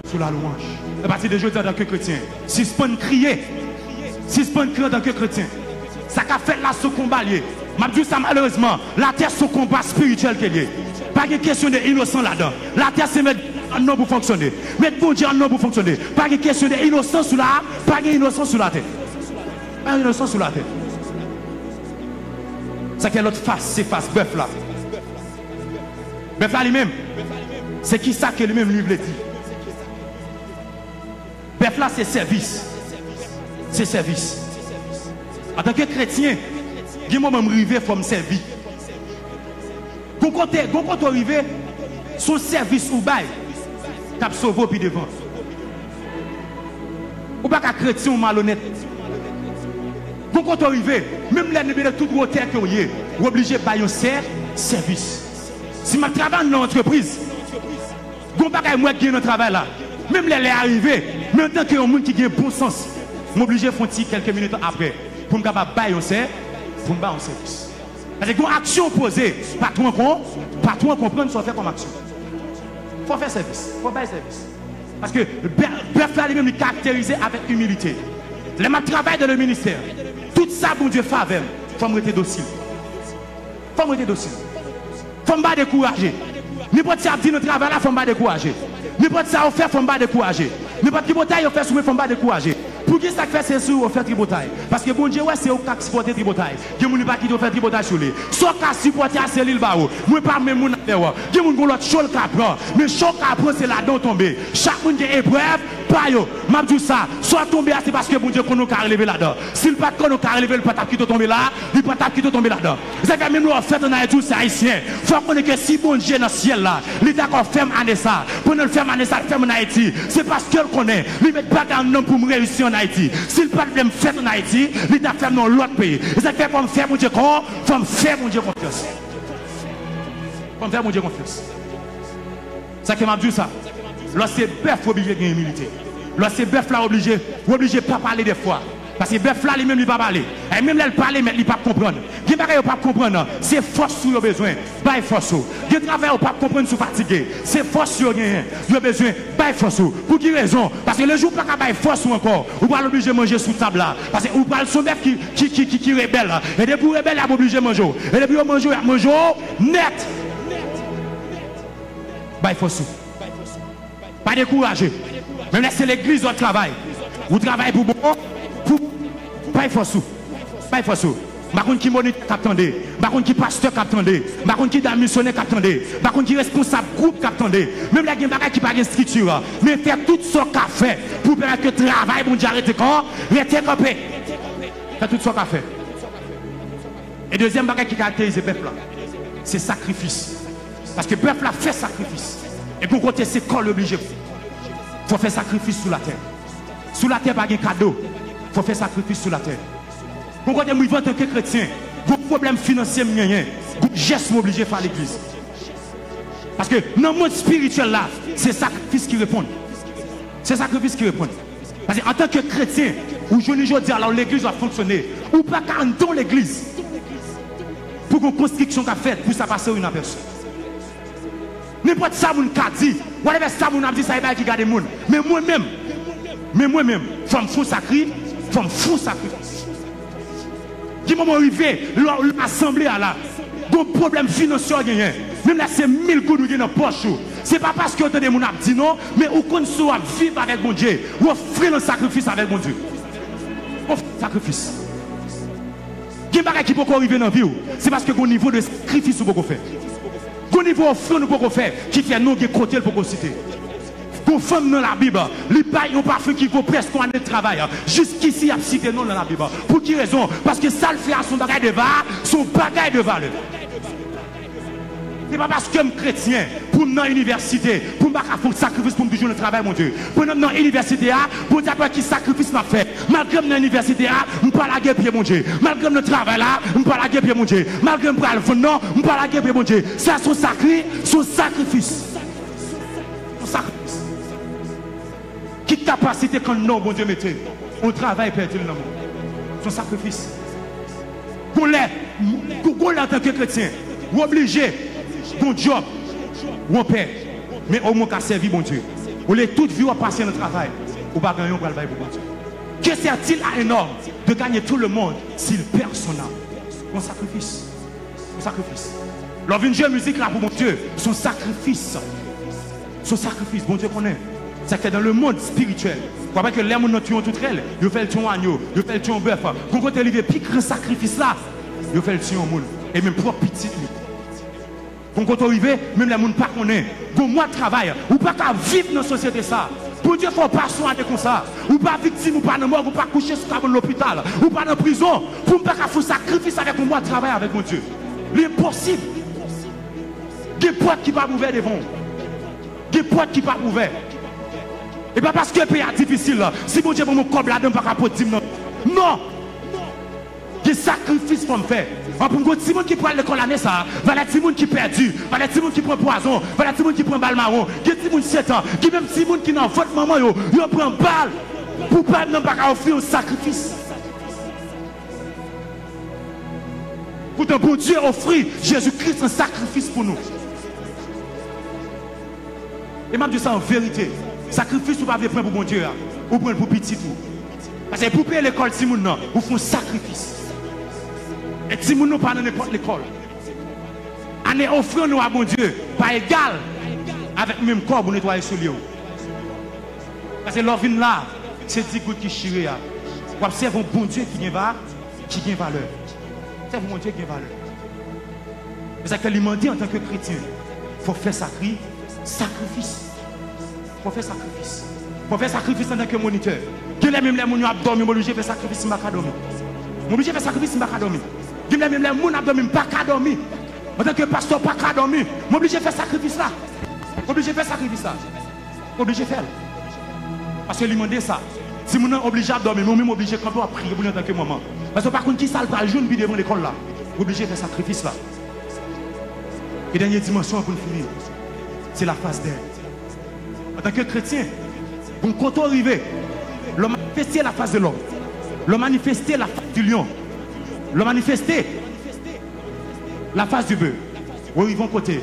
sou lalouwanj. Apati de jodi a, antanke kretyen, sispann kriye. Sispann kriye antanke kretyen. Sa k ap fèt la se konba l ye. M ap di w sa, malerezman, latè se yon konba espirityèl ke l ye. Pa gen kesyon de inosan ladan. Latè se met anndan pou fonksyone. Met Bondye anndan pou fonksyone. Pa gen kesyon de inosan sou la, pa gen inosan sou latè. Pa gen inosan sou latè. Sa k fè lòt fas, se fas bèf la. Bèf la li menm, se ki sa ke li menm li vle di. Bèf la se sèvis. Se sèvis. Antanke kretyen, gen moman m rive, fò m sèvi. Gon kote, gon kote w rive, se yon sèvis ou bay k ap sove w pi devan. Ou pa ka kretyen, ou malonèt. Gon kote w rive, menm lè ni de tout wotè ke w ye, w oblije bay yon sè-, sèvis. Si m ap travay nan antrepriz, gon bagay m wè k gen nan travay la. Menm lè lè a rive, men antanke yon moun ki gen bon sans, m oblije fè yon ti kèlke minit aprè pou m kapab bay yon sè-, pou m bay yon sèvis. Paske gon aksyon w poze, patwon an kon-, patwon an konprann sa w fè kòm aksyon. Fò w fè sèvis, fò w bay sèvis. Paske bè-, bèf la li menm li karakterize avèk imilite. Lè m ap travay dan le ministè, tout sa Bondye fè avè m, fò m rete dosil. Fò m rete dosil. Fò m pa dekouraje. Nenpòt sa y ap di nan travay la, fò m pa dekouraje. Nenpòt sa yo fè, fò m pa dekouraje. Nenpòt tripotay yo fè sou mwen, fò m pa dekouraje. Poukisa k fè se sou ou yo fè tripotay? Paske Bondye wè se ou k ap sipòte tripotay. Gen moun li pa kite w fè tripotay sou li. Sa w ka sipòte a se li l ba ou. Mwen pa menm moun avè w. Gen moun gon lòt cho l ka pran. Men cho w ka pran se ladan w tonbe. Chak moun gen eprèv pa yo. M ap di w sa, sa w tonbe a se paske Bondye konnen w ka releve ladan. Si l pa t konnen w ka releve, li pa t ap kite w tonbe la, li pa t ap kite w tonbe ladan. Se sa k fè menm lè w fèt ann Ayiti, ou se ayisyen, fò w konnen ke si Bondye nan syèl la, li dakò fè m ane sa, pandan l fè m ane sa, l fè m ann Ayiti, se paske l konnen li met bagay anndan m pou m reyisi ann Ayiti. Si l pa t vle m fèt ann Ayiti, li t ap fè m nan yon lòt peyi. Se sa k fè fò m fè Bondye kon-, fò m fè Bondye konfyans. Fò m fè Bondye konfyans. Sa k fè m ap di w sa. Lè w se bèf, w oblije gen imilite. Lè w se bèf la, w oblije, w oblije pa pale dèfwa. Paske bèf la, li menm, li pa pale. E menm lè l pale, mèt li p ap konprann. Gen bagay yo p ap konprann nan. Se fòs ou yo bezwen. Bay fòs ou. Gen travay yo p ap konprann si w fatige. Se fòs yo genyen. Yo bezwen. Bay fòs ou. Pou ki rezon? Paske le jou w pa ka bay fòs ou ankò, ou pral oblije manje sou tab la. Paske ou pral se yon bèf ki, ki, ki, ki, ki rebèl. E depi w rebèl, y ap oblije manje w. E depi yo manje w, y ap manje w nèt. Bay fòs ou. Pa dekouraje. Menm lè se legliz w ap travay. Ou travay pou bon, pou bay fòs ou. Bay fòs ou. M pa konn ki monitè k ap tande. M pa konn ki pastè k ap tande. M pa konn ki dam misyonè k ap tande. M pa konn ki responsab gwoup k ap tande. Menm lè gen bagay ki pa gen estrikti, men fè tout sa w ka fè pou pèmèt ke travay Bondye a rete kan, rete kanpe. Fè tout sa w ka fè. E dezyèm bagay ki karakterize bèf la, se sakrifis. Paske bèf la fè sakrifis. E gon kote se kò l oblije. Fò fè sakrifis sou latè. Sou latè pa gen kado. Fò fè sakrifis sou latè. Gon kote m rive antanke kretyen, gon pwoblèm finansye m genyen, gon jès m oblije fè a legliz. Paske nan mond espirityèl la, se sakrifis ki reponn. Se sakrifis ki reponn. Paske antanke kretyen, ou jwenn li jodi a la, ou legliz w ap fonksyone. Ou pa ka anndan yon legliz pou gon konstriksyon k ap fèt pou sa pase w inapèsi. Nenpòt sa moun ka di, whatever sa moun ap di, sa e bagay ki gade moun. Men mwen menm, men mwen menm, fò m fè yon sakri, fò m fè yon sakrifis. Gen moman rive, lè w asanble a la, gon pwoblèm finansye w genyen. Menm lè se mil goud ou gen nan pòch ou. Se pa paske w tande moun ap di non, men ou konn si w ap viv avèk Bondye, w ofri l an sakrifis avèk Bondye. W ofri sakrifis. Gen bagay ki poko rive nan vi w, se paske gon nivo de sakrifis ou poko fè. Gon nivo ofrann ou poko fè, ki fè non gen kote l poko site. Gon fanm nan Labib, li bay yon pafen ki vo prèske yon ane travay. Jiskisi y ap site non nan Labib. Pou ki rezon? Paske sa l fè a se yon bagay de va, se yon bagay de valè. Se pa paske m kretyen, pou m nan inivèsite, pou m pa ka fè yon sakrifis pou m toujou nan travay Bondye. Pandan m nan inivèsite a, Bondye ap wè ki sakrifis m ap fè. Malgre m nan inivèsite a, m pa lage pye Bondye. Malgre m nan travay la, m pa lage pye Bondye. Malgre m pral vann nan, m pa lage pye Bondye. Sa se yon sakri, se yon sakrifis. Yon sakrifis. Ki kapasite k anndan w Bondye mete? Yon travay pèdi l nan men w. Se yon sakrifis. Gon lè, gon lè antanke kretyen, ou oblije gon djòb, ou an pè, men omwen w ka sèvi Bondye. Olye tout vi w ap pase nan travay, ou pa gen anyen w pral bay pou Bondye. Que sert-il à un homme de gagner tout le monde s'il perd son âme? Yon sakrifis. Yon sakrifis. Lè w vin jwe mizik la pou Bondye, se yon sakrifis. Se yon sakrifis, Bondye konnen. Sa fè dans le monde spirituel, w ap wè ke lè moun nan tiye yon toutrèl, yo fè l tiye yon anyo, yo fè l tiye yon bèf. Gon kote l rive pi gran sakrifis la, yo fè l tiye yon moun. E menm pwòp pitit li. Gon kote w rive, menm lè moun pa konnen. Gon mwa travay, ou pa ka viv nan sosyete sa. Bondye fè w pase yon ane konsa. Ou pa viktim, ou pa nan mòg, ou pa kouche sou kabann lopital, ou pa nan prizon. Pou m pa ka fè yon sakrifis avèk yon mwa travay avèk Bondye. Li enposib. Gen pòt ki p ap ouvè devan w. Gen pòt ki p ap ouvè. E pa paske peyi a difisil, si Bondye ban m yon kòb ladan, m pa ka pot dim nan. Non! Gen sakrifis fò m fè. An pou m gon timoun ki pral lekòl ane sa a, valè timoun ki pèdi, valè timoun ki pran pwazon, valè timoun ki pran bal mawon, gen timoun sèt an, gen menm timoun ki nan vant manman yo, yo pran bal. Pou pa m nan, m pa ka ofri yon sakrifis. Poutan Bondye ofri Jezi Kris an sakrifis pou nou. E m ap di sa an verite, sakrifis ou pa vle pran pou Bondye a, ou pran l pou pitit ou. Paske pou peye lekòl timoun nan, ou fè yon sakrifis. E timoun nou pa nan nenpòt lekòl. Ane ofrann ou a Bondye pa egal avèk menm kòb ou netwaye soulye w. Paske lè w vin la, se dis goud ki chire a. W ap sèvi yon Bondye ki gen va, ki gen valè. Sèvi yon Bondye ki gen valè. Se sa ke li mande antanke kretyen. Fò fè sakri, sakrifis. Fò fè sakrifis. Fò fè sakrifis antanke monitè. Gen lè menm lè moun yo ap dòmi, m oblije fè sakrifis, m pa ka dòmi. M oblije fè sakrifis, m pa ka dòmi. Gen lè menm lè moun ap dòmi, m pa ka dòmi. Antanke pastè, w pa ka dòmi. M oblije fè sakrifis la. M oblije fè sakrifis la. Oblije fè l. Paske li mande sa. Timoun nan oblije ap dòmi, men ou menm oblije kanpe, w ap priye pou li antanke manman. Paske w pa konn kisa l pral jwenn pi devan lekòl la. Ou oblije fè sakrifis la. E dènye dimansyon an pou n fini, se la face d'elle. Antanke kretyen, bon, kote w rive, lè w manifeste la face de l'homme, Lè w manifeste la face du lion, lè w manifeste la face du bœuf, ou rive yon kote,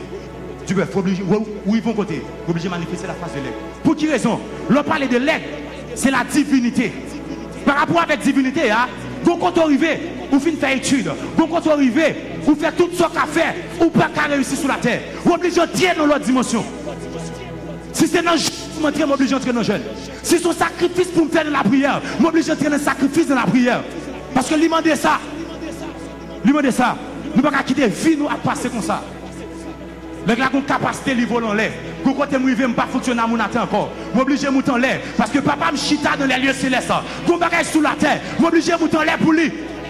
du bœuf, ou oblije, ou, ou rive yon kote, ou oblije manifeste la face de l'aigle. Pou ki rezon? Lè w pale de lèg, se la divinite. Pa rapò avèk divinite a, gon kote w rive, ou fin fè etid, gon kote w rive, ou fè tout sa w ka fè, ou pa ka reyisi sou latè. Ou oblije antre nan lòt dimansyon. Si se nan jèn pou m antre, m oblije antre nan jèn. Si se yon sakrifis pou m fè nan lapriyè, m oblije antre nan sakrifis nan lapriyè. Paske li mande sa. Li mande sa. Nou pa ka kite vi nou ap pase konsa. Nèg la gon kapasite li vole anlè. Gon kote m rive, m pa fonksyone a moun atè ankò. M oblije moute anlè. Paske papa m chita nan lè lye selès. Gon bagay sou latè. M oblije moute anlè pou li.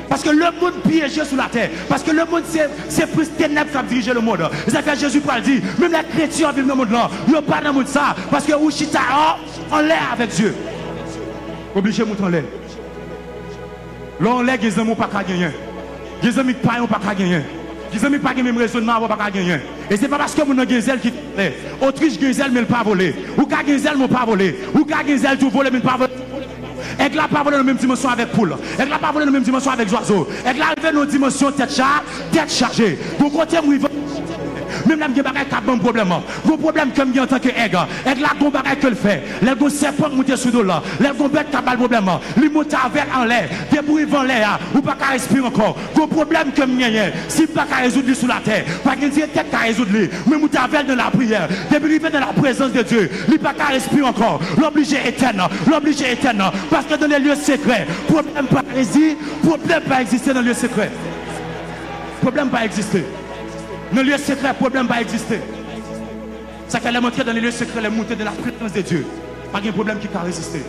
Paske lemonn pyeje sou latè. Paske lemonn se, se prens tenèb k ap dirije lemonn. E sa fè Jezi pral di, menm lè kretyen an viv nan mond lan, yo pa nan mond sa. Paske ou chita an, anlè avèk Dye. Oblije moute anlè. Lè w anlè, gen zanmi w pa ka genyen. Gen zanmi k pa yon pa ka genyen. Gen zanmi k pa gen menm rezonnman avè w pa ka genyen. E se pa paske moun nan gen zèl ki anlè. Otrich gen zèl, men l pa vole. Ou ka gen zèl, men w pa vole. Ou ka gen zèl tou, vole, men l pa vole. Èg la pa vole nan menm dimansyon avèk poul. Èg la pa vole nan menm dimansyon avèk zwazo. Èg la rive nan yon dimansyon tèt cha, tèt chaje. Gon kote m rive, menm lè m gen bagay k ap ban m pwoblèm, gon pwoblèm ke m gen antanke èg, èg la gon bagay ke l fè. Lè gon sèpan k moute sou do l, lè gon bèt k ap ba l pwoblèm, li monte avè l anlè. Depi w rive anlè a, ou pa ka respire ankò. Gon pwoblèm ke m genyen, si m pa ka rezoud li sou latè, pa gen direktè k ka rezoud li. Mwen moute avè l nan lapriyè. Depi l rive nan laprezans de Dye, li pa ka respire ankò. L oblije etèn. L oblije etèn. Paske nan le lye sekrè, pwoblèm pa rezi-, pwoblèm pa egziste nan lye sekrè. Pwoblèm pa egziste. Nan lye sekrè, pwoblèm pa egziste. Sa fè lè m antre nan le lye sekrè, lè m moute nan laprezans de Dye, pa gen pwoblèm ki ka reziste.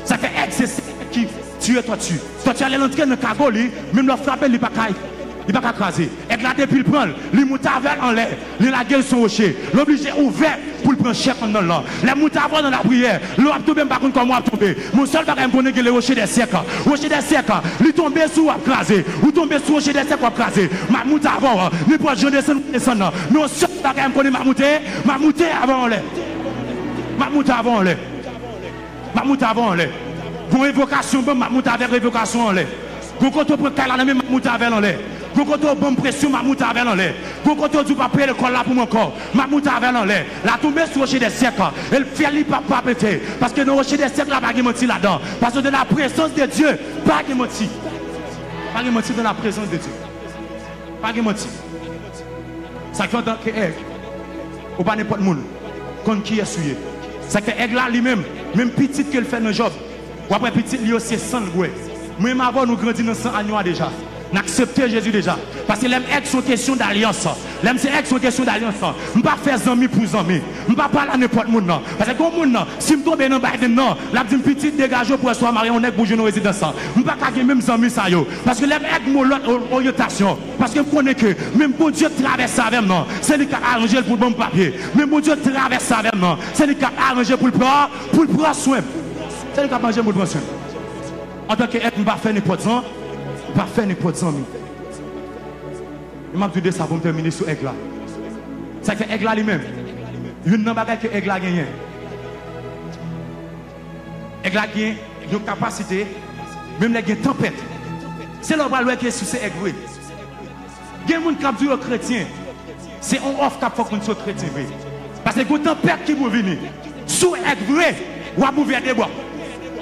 Sa fè èg se sèk ki tiye tòti. Tòti a lè l antre nan kago li, menm lè w frape l, li pa ka, li pa ka kraze. Èg la depi l pran l, li moute avè l anlè, li lage l sou woche. L oblije ouvè pou l pran chè anndan l lan. Lè m moute avè w nan lapriyè, lè w ap tonbe, m pa konn kòman w ap tonbe. Men yon sèl bagay m konnen, gen le rocher des siècles. Rocher des siècles, li tonbe sou ou, w ap kraze. Ou tonbe sou rocher des siècles, w ap kraze. M ap moute avè w, nenpòt jan desann, w ap desann nan. Men yon sèl bagay m konnen, m ap moute, m ap moute avè w anlè. M ap moute avè w anlè. M ap moute avè w anlè. Gon revokasyon ban m, m ap moute avèk revokasyon anlè. Gon kote w pran kay la nan men m, m ap moute avè l anlè. Gon kote w ban m presyon, m ap moute avè l anlè. Gon kote w di w p ap peye lekòl la pou mwen ankò, m ap moute avè l anlè. L a tonbe sou rocher des siècles, e l fè li p ap pa pete. Paske nan rocher des siècles la, pa gen manti ladan. Paske dans la présence de Dieu, pa gen manti. Pa gen manti dans la présence de Dieu. Pa gen manti. Sa k fè antanke èg, ou pa nenpòt moun. Konn kiyès ou ye. Sa k fè èg la li menm, menm pitit ke l fè nan Jòb, w ap wè pitit li yo se san l bwè. Mwen menm avè w nou grandi nan san anyo a deja. N aksepte Jezi deja. Paske lè m èg se yon kesyon dalyans. Lè m se èg se yon kesyon dalyans. M pa fè zanmi pou zanmi. M pa pale a nenpòt moun nan. Paske gon moun nan, si m tonbe nan Biden nan, l ap di m pitit degaje w pou wè si w a marye yon nèg pou jwenn yon rezidans. M pa ka gen menm zanmi sa yo. Paske lè m èg m yon lòt o-, oryantasyon. Paske m konnen ke menm Bondye k travèse avè m nan, se li k ap aranje l pou l ban m papye. Menm Bondye k travèse avè m nan, se li k ap aranje pou l pran, pou l pran swen m. Se li k ap aranje pou l pran swen m. Antanke èg, m pa fè nenpòt zan-, m pa fè nenpòt zanmi. E m ap di w de sa pou m tèmine sou èg la. Sa k fè èg la li menm, youn nan bagay ke èg la genyen, èg la gen yon kapasite, menm lè gen tanpèt, se la w pral wè ke si w se èg vre. Gen moun k ap di yo kretyen, se yon òf k ap fè w konn si w kretyen vre. Paske gon tanpèt ki pou vini. Si w èg vre, w ap ouvè de bra w,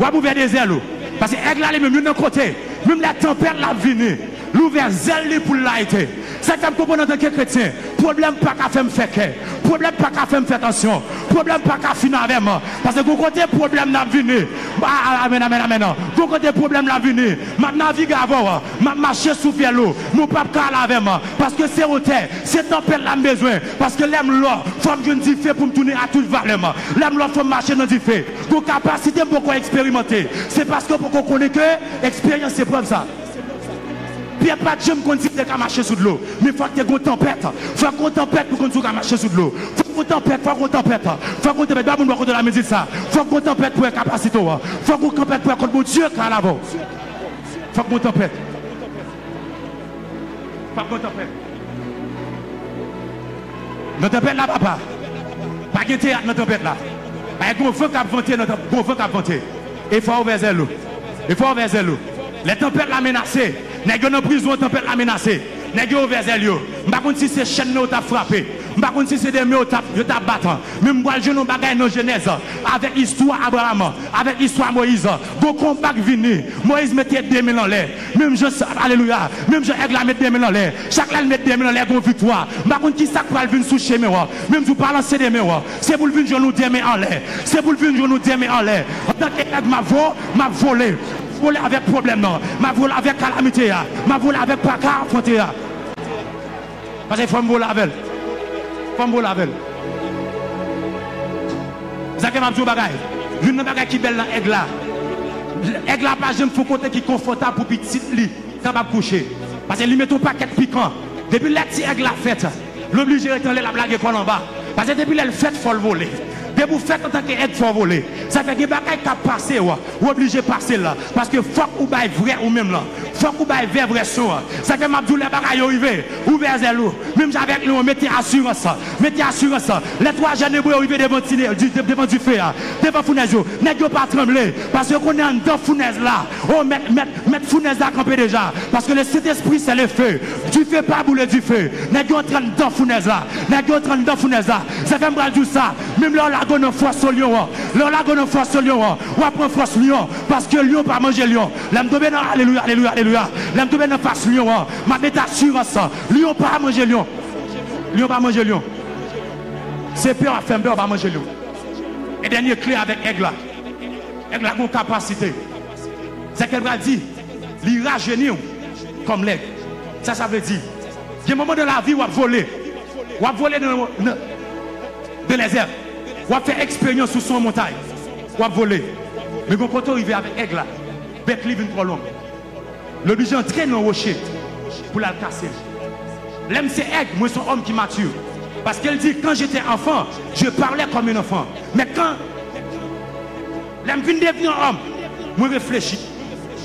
w ap ouvè de zèl ou. Paske èg la li menm, youn nan kote, menm lè tanpèt la ap vini, l ouvè zèl li pou l layite. Sa k fè m konprann antanke kretyen, pwoblèm pa ka fè m fè kè. Pwoblèm pa ka fè m fè tansyon. Pwoblèm pa ka fin avè m. Paske gon kote pwoblèm nan ap vini. A, a, amèn, amèn, amèn. Gon kote pwoblèm la vini. M ap navige avè w. M ap mache sou fyèl ou. Men w p ap ka al avè m. Paske se wotè, se tanpèt la m bezwen. Paske lè m lò, fò m jwenn dife pou m tounen a tout valè m. Lè m lò, fò m mache nan dife. Gon kapasite m poko eksperimante. Se paske w poko konnen ke eksperyans se prèv sa. Pyè pa t janm konn si l te ka mache sou dlo. Men fòk te gon tanpèt. Fòk gon tanpèt pou konn si w ka mache sou dlo. Fòk gon tanpèt, fòk gon tanpèt. Fòk gon tanpèt. Ba moun bò kote w la, men di l sa. Fòk gon tanpèt pou wè kapasite w. Fòk gon tanpèt pou wè kot Bondye ka al avè w. Fòk gon tanpèt. Fòk gon tanpèt. Nan tanpèt la, papa, pa gen teyat nan tanpèt la. Pa gen gon van k ap vante nan tanp-, gon van k ap vante. E fò w ouvè zèl ou. E fò w ouvè zèl ou. Lè tanpèt la menase, nèg yo nan prizon, tanpèt la menase. Nèg yo ouvè zèl yo. M pa konn si se chèn nan yo t ap frape. M pa konn si se de men yo t ap, yo t ap bat. Men m pral jwenn yon bagay nan Jenèz, avèk istwa Abraram, avèk istwa Moyiz. Gon konba k vini. Moyiz mete de men l anlè. Menm jan, alelouya. Menm jan èg la met de men l anlè. Chak lè l met de men l anlè, gon viktwa. M pa konn ki sa k pral vin sou chemen w. Men m di w pa lanse de men w. Se pou l vin jwenn ou de men anlè. Se pou l vin jwenn ou de men anlè. Antanke èg, m ap vo-, m ap vole. Vole avèk pwoblèm nan. M ap vole avèk kalamite a. M ap vole avèk paka afwonte a. Paske fò m vole avè l. Fò m vole avè l. Sa fè m ap di w bagay. Youn nan bagay ki bèl nan èg la. Èg la pa janm fè yon kote ki konfòtab pou pitit li kapab kouche. Paske li mete yon pakèt pikan. Depi lè ti èg la fèt, l oblije rete anlè, l ap lage kò l anba. Paske depi lè l fèt, fò l vole. Depi w fèt antanke èg, fò w vole. Sa fè gen bagay k ap pase w, ou oblije pase l. Paske fòk ou bay vrè ou menm lan. Fòk ou bay vrè vèsyon an. Sa fè m ap di w lè bagay yo rive, ouvè zèl ou. Menm jan avèk lyon, mete asirans. Mete asirans. Lè twa jèn ebre yo rive devan ti, di-, devan dife a, devan founèz yo, nèg yo pa tranble. Paske yo konnen anndan founèz la. O mèt, mèt, mèt founèz la kanpe deja. Paske le Sentespri se le feu. Dife pa boule dife. Nèg yo antre anndan founèz la. Nèg yo antre anndan founèz la. Sa fè m pral di w sa. Menm lè w lage w nan fòs lyon an. Lè w lage w nan fòs lyon an. W ap pran fòs lyon. Paske lyon pa manje lyon. Lè m tonbe nan alelouya, alelouya, alelouya. Lè m tonbe nan fas lyon an. M ap mete asirans. Lyon pa manje lyon. Lyon pa manje lyon. Se pè w ap fè m pè, w pa manje lyon. E dènye kle avèk èg la. Èg la gon kapasite. Sa ke l pral di, li rajeni w kòm lèg. Sa sa vle di? Gen moman nan lavi w ap vole. W ap vole nan, nan, nan lèzè. W ap fè eksperyans ou sou yon montay. W ap vole. Men gon kote w rive avèk èg la. Bèk li vin twò long. L oblije antre nan woche pou l al kase l. Lè m se èg, mwen se yon òm ki mati. Paske l di, quand j'étais enfant, je parlais comme un enfant. Men kan, lè m vin devni yon òm, mwen reflechi.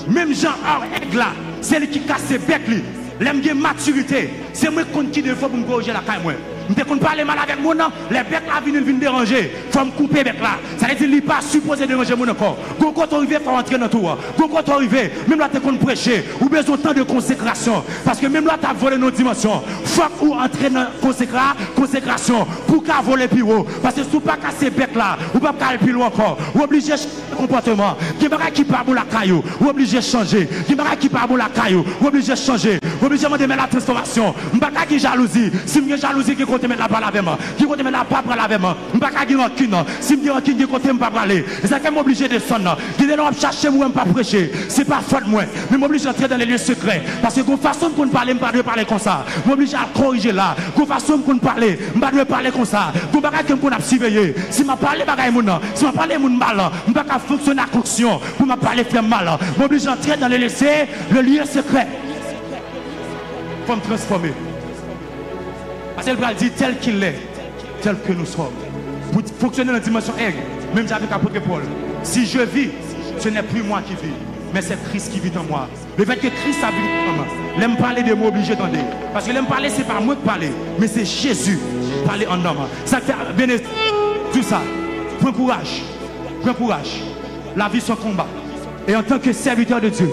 Menm jan a èg la, se li ki kase bèk li. Lè m gen matirite, se mwen k konn ki defo pou m korije lakay mwen. M te konn pale mal avèk moun nan, lè bèk la vini, l vin deranje, fò m koupe bèk la. Sa vle di li pa sipoze deranje moun ankò. Gon kote w rive, fò w antre nan tou a. Gon kote w rive, menm lè w te konn preche, ou bezwen yon tan de konsekrasyon. Paske menm lè w t ap vole nan yon dimansyon, fòk ou antre nan konsekra-, konsekrasyon pou w ka vole pi wo. Paske si w pa kase bèk la, ou p ap ka al pi lwen ankò. Ou oblije chanje konpòteman. Gen bagay ki pa bon lakay ou, ou oblije chanje. Gen bagay ki pa bon lakay ou, ou oblije chanje. Ou oblije mande mèt la transfòmasyon. M pa ka gen jalouzi. Si m gen jalouzi, gen kote mèt la pral avè m. Gen kote mèt la pa pral avè m. M pa ka gen rankin. Si m gen rankin, gen kote m pa prale. E sa fè m oblije desann. Gen de lè w ap chache m, ou wè m pa preche. Se pa fòt mwen. Men m oblije antre nan le lye sekrè. Paske gon fason m konn pale, m pa dwe pale konsa. M oblije al korije la. Gon fason m konn pale, m pa dwe pale konsa. Gon bagay ke m konn ap siveye. Si m ap pale bagay moun nan, si m ap pale moun mal, m pa ka fonksyone ak onksyon pou m ap pale frè m mal. M oblije antre nan le lye se-, le lye sekrè. Fò m transfòme. Paske l pral di, tel qu'il est, tel que nous sommes. Pou fonksyone nan dimansyon èg, menm jan avèk apot Pòl. Si je vis, ce n'est plus moi qui vis, mais c'est Christ qui vit en moi. Lefètke Kris ap viv anndan m, lè m pale de mwen oblije tande. Paske lè m pale, se pa mwen k pale, men se Jezi k pale anndan m. Sa k fè, byen, di sa, pran kouraj. Pran kouraj. Lavi se yon konba. E antanke sèvitè de Dye,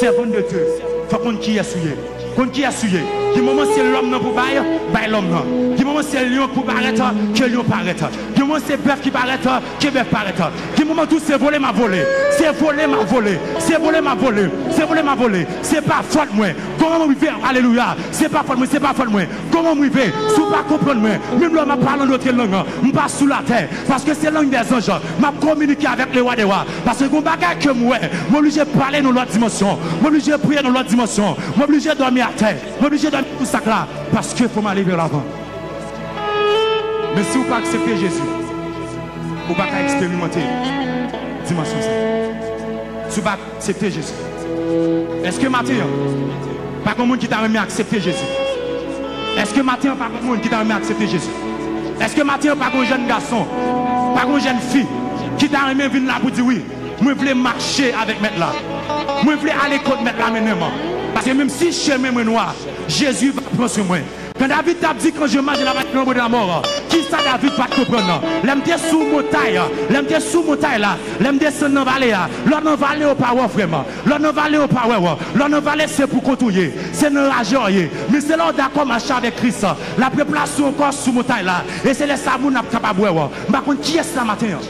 sèvant de Dye, fò konn kiyès ou ye. Konn kiyès ou ye. Gen moman se lòm nan pou bay, bay lòm nan. Gen moman se lyon k pou parèt, ke lyon parèt. Gen moman se bèf ki parèt, ke bèf parèt. Gen moman tou se vole m ap vole. Se vole m ap vole. Se vole m ap vole. Se vole m ap vole. Se pa fòt mwen. Kòman m rive? Alelouya. Se pa fòt mwen. Se pa fòt mwen. Kòman m rive? Si w pa konprann mwen, menm lè m ap pale an dòt lang, m pa sou latè. Paske se lang dèzanj. M ap kominike avèk le wa dè wa. Paske gon bagay ke m wè. M oblije pale nan lòt dimansyon. M oblije priye nan lòt dimansyon. M oblije dòmi atè. M oblije dòmi sou sak la. Paske fò m ale vè lavan. Men si w pa aksepte Jezi, ou pa ka eksperimante dimansyon sa. Si w pa aksepte Jezi, èske maten an, pa gen moun ki ta renmen aksepte Jezi? Èske maten an, pa gen moun ki ta renmen aksepte Jezi? Èske maten an, pa gen jèn gason, pa gen jèn fi ki ta renmen vin la pou di, wi, mwen vle mache avèk Mèt la. Mwen vle ale kot Mèt la mennen m. Paske menm si chemen mwen nwa, Jezi va pran swen mwen. Kan David t ap di, "Quand je marche dans la vallée de l'ombre de la mort," kisa David pa t konprann nan? Lè m te sou montay, lè m te sou montay la, lè m desann nan vale a, lè w nan vale ou pa wè w frè m, lè w nan vale ou pa wè w, lè w nan vale se pou kont ou ye, se nan raje w ye. Men se lè w dakò mache avèk Kris, l ap replase w ankò sou montay la, e se lè sa moun ap kapab wè w. M pa konn kiyès la maten an.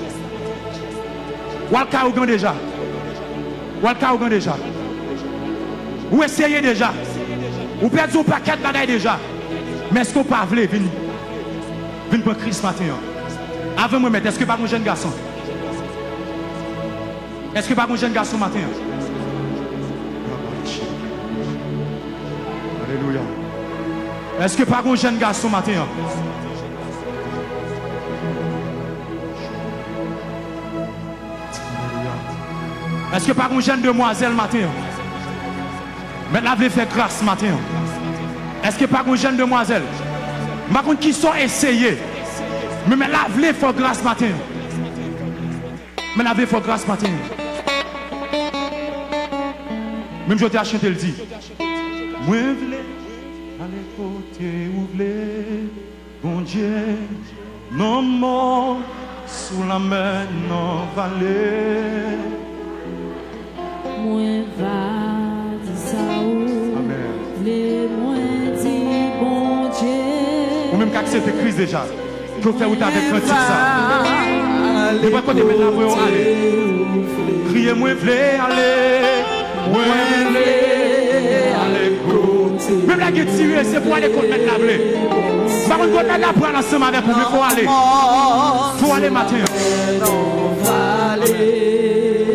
W al kay ougan deja. W al kay ougan deja. Ou eseye deja. Ou pèdi yon pakèt bagay deja. Men èske w pa vle vin, vin pran Kris maten an? Avan mwen mèt, èske pa gon jèn gason? Èske pa gon jèn gason maten an? Alelouya. Èske pa gon jèn gason maten an? Alelouya. Èske pa gon jèn demwazèl maten an? Mèt la vle fè gras maten an. Èske pa gon jèn demwazèl? M pa konn kisa w eseye. Men mèt la vle fè w gras maten an. Mèt la vle fè w gras maten an. Menm jan w te a chante l di, mwen vle ale kote ou vle. Bondye, nan mò, sou lanmè, nan vale. Mwen va di sa ou Amèn. Vle, mwen di Bondye. Ou menm k aksepte Kris deja, ke w fè wout avèk kantik sa. Nenpòt kote mèt la voye w ale. Kriye, mwen vle ale. Mwen vle ale kote. Menm lè gen tire, se pou ale kot mèt la vle. M pa konn kot mèt la pral ansanm avèk ou, men fò w ale. Fò w ale maten an.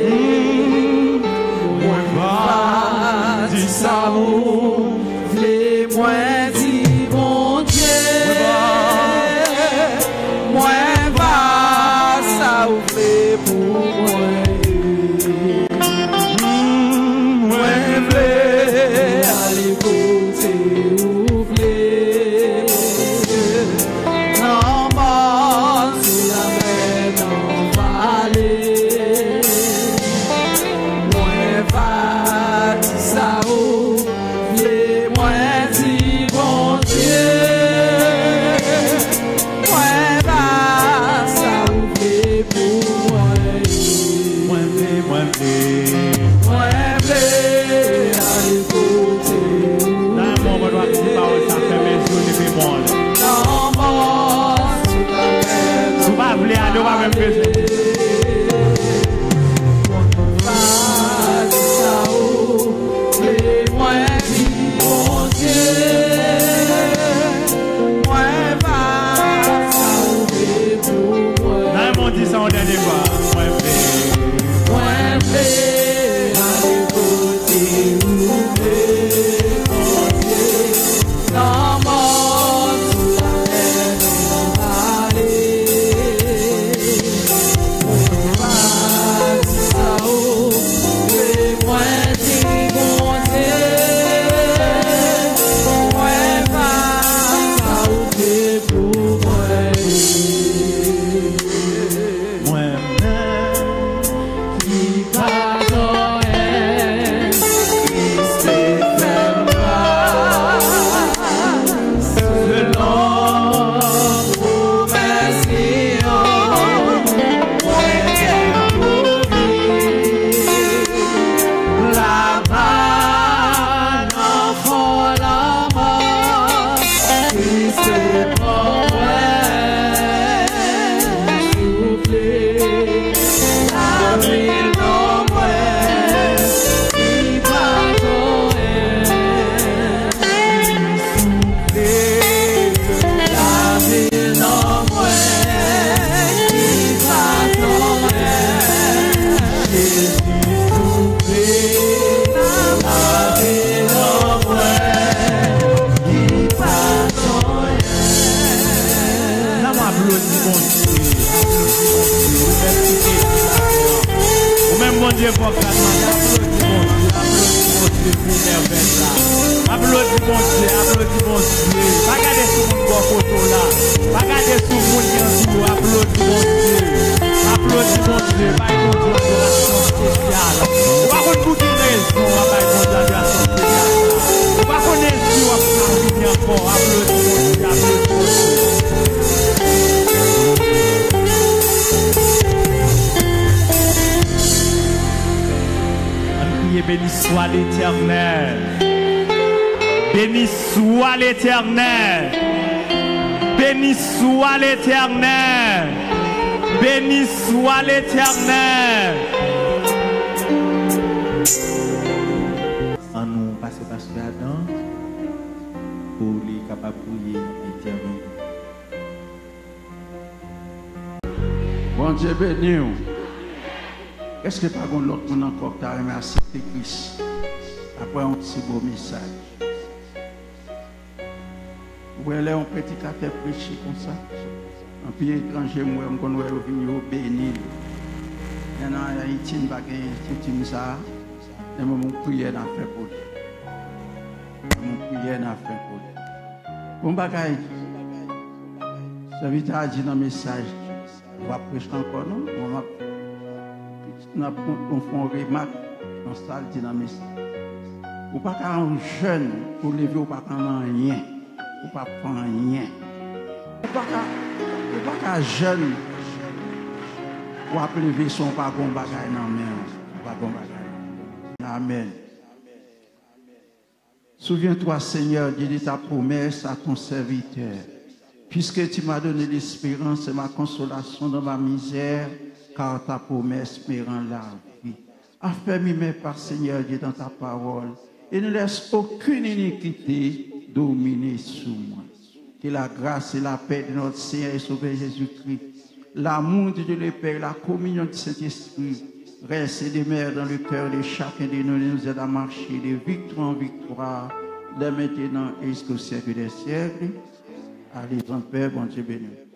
Mm, mwen va di sa ou vle, mwen di Bondye. Mwen va sa ou vle pou mwen ye. Mm, mwen vle ale kote ou vle. Nan mòn, sou lanmè, nan vale. Mwen va di sa ou vle, mwen di Bondye. Mwen va sa ou vle pou mwen ye. Mwen vle, mwen vle. Mwen vle ale kote ou vle. Nan yon moman nou ap di pawòl sa, fèmen je w, leve men w. Nan mòn, sou lanmè. Si w pa vle ale, w pa menm bezwen. Mwen va di sa ou vle, mwen di Bondye. Mwen va sa ou vle pou mwen. Nan yon moman di sa yon dènye fwa. Mwen vle. Mwen vle ale kote ou vle, Bondye. Nan mòn, sou lanmè, nan vale. Mwen va di sa ou vle, mwen di Bondye. Mwen va sa ou vle pou mwen. Mwen menm ki pa dòyè, Kris te fè m gras. Selon pwomès li yo, mwen gen pou viv laba nan fon lanmò. Kris se pòt mwen, soufle lavi nan mwen, ki pa konyen. Soufle lavi nan mwen, ki pa konyen. Jezi, soufle lavi nan mwen, ki pa konyen. N ap aplodi Bondye, aplodi Bondye, ou menm ki te di maten an. Ou menm Bondye fè w gras maten, aplodi Bondye, aplodi Bondye pou mèvèy la. Aplodi Bondye, aplodi Bondye. Pa gade sou moun bò kote w la. Pa gade sou moun ki antoure w, aplodi Bondye. Aplodi Bondye, bay Bondye adorasyon espesyal. Ou pa konn pou ki rezon w ap bay Bondye adorasyon espesyal. Ou pa konnen si w ap ka vini ankò, aplodi Bondye. Béni soit l'Éternel. Béni soit l'Éternel. Béni soit l'Éternel. Béni soit l'Éternel. Ann nou pase pastè a dan pou li kapab priye e tèmine. Bondye beni w. Èske pa gen lòt moun ankò ki ta renmen aksepte Kris apre yon ti bon mesaj? Ou wè lè yon predikatè preche konsa, anpil etranje m wè, m konn wè yo vini, yo beni l. Men nan Ayiti, n pa gen koutim sa a. Men yon priyè n ap fè pou li. Yon priyè n ap fè pou li. Bon bagay, sèvitè a di nan mesaj, w ap preche ankò non? Bon, m ap, n ap, nou fè yon remak nan sa l di nan mesaj. Ou pa ka yon jèn, ou leve, ou pa ka nan anyen. Ou p ap fè anyen. Ou pa ka, ou pa ka jèn, w ap leve san w pa gen yon bagay nan men w. Ou pa gen yon bagay nan men w. Amèn. Souviens-toi, Seigneur Dieu, de ta promesse à ton serviteur. Puisque tu m'as donné l'espérance et ma consolation dans ma misère, car ta promesse me rend la vie. Affermis mes pas, Seigneur Dieu, dans ta parole, et ne laisse aucune iniquité dominer sur moi. Que la grâce et la paix de notre Seigneur et Sauveur Jésus-Christ, l'amour de Dieu le Père, la communion du Saint-Esprit reste et demeure dans le cœur de chacun de nous et nous aide à marcher de victoire en victoire, dès maintenant et jusqu'au siècle des siècles. Allez en paix, Bondye beni w.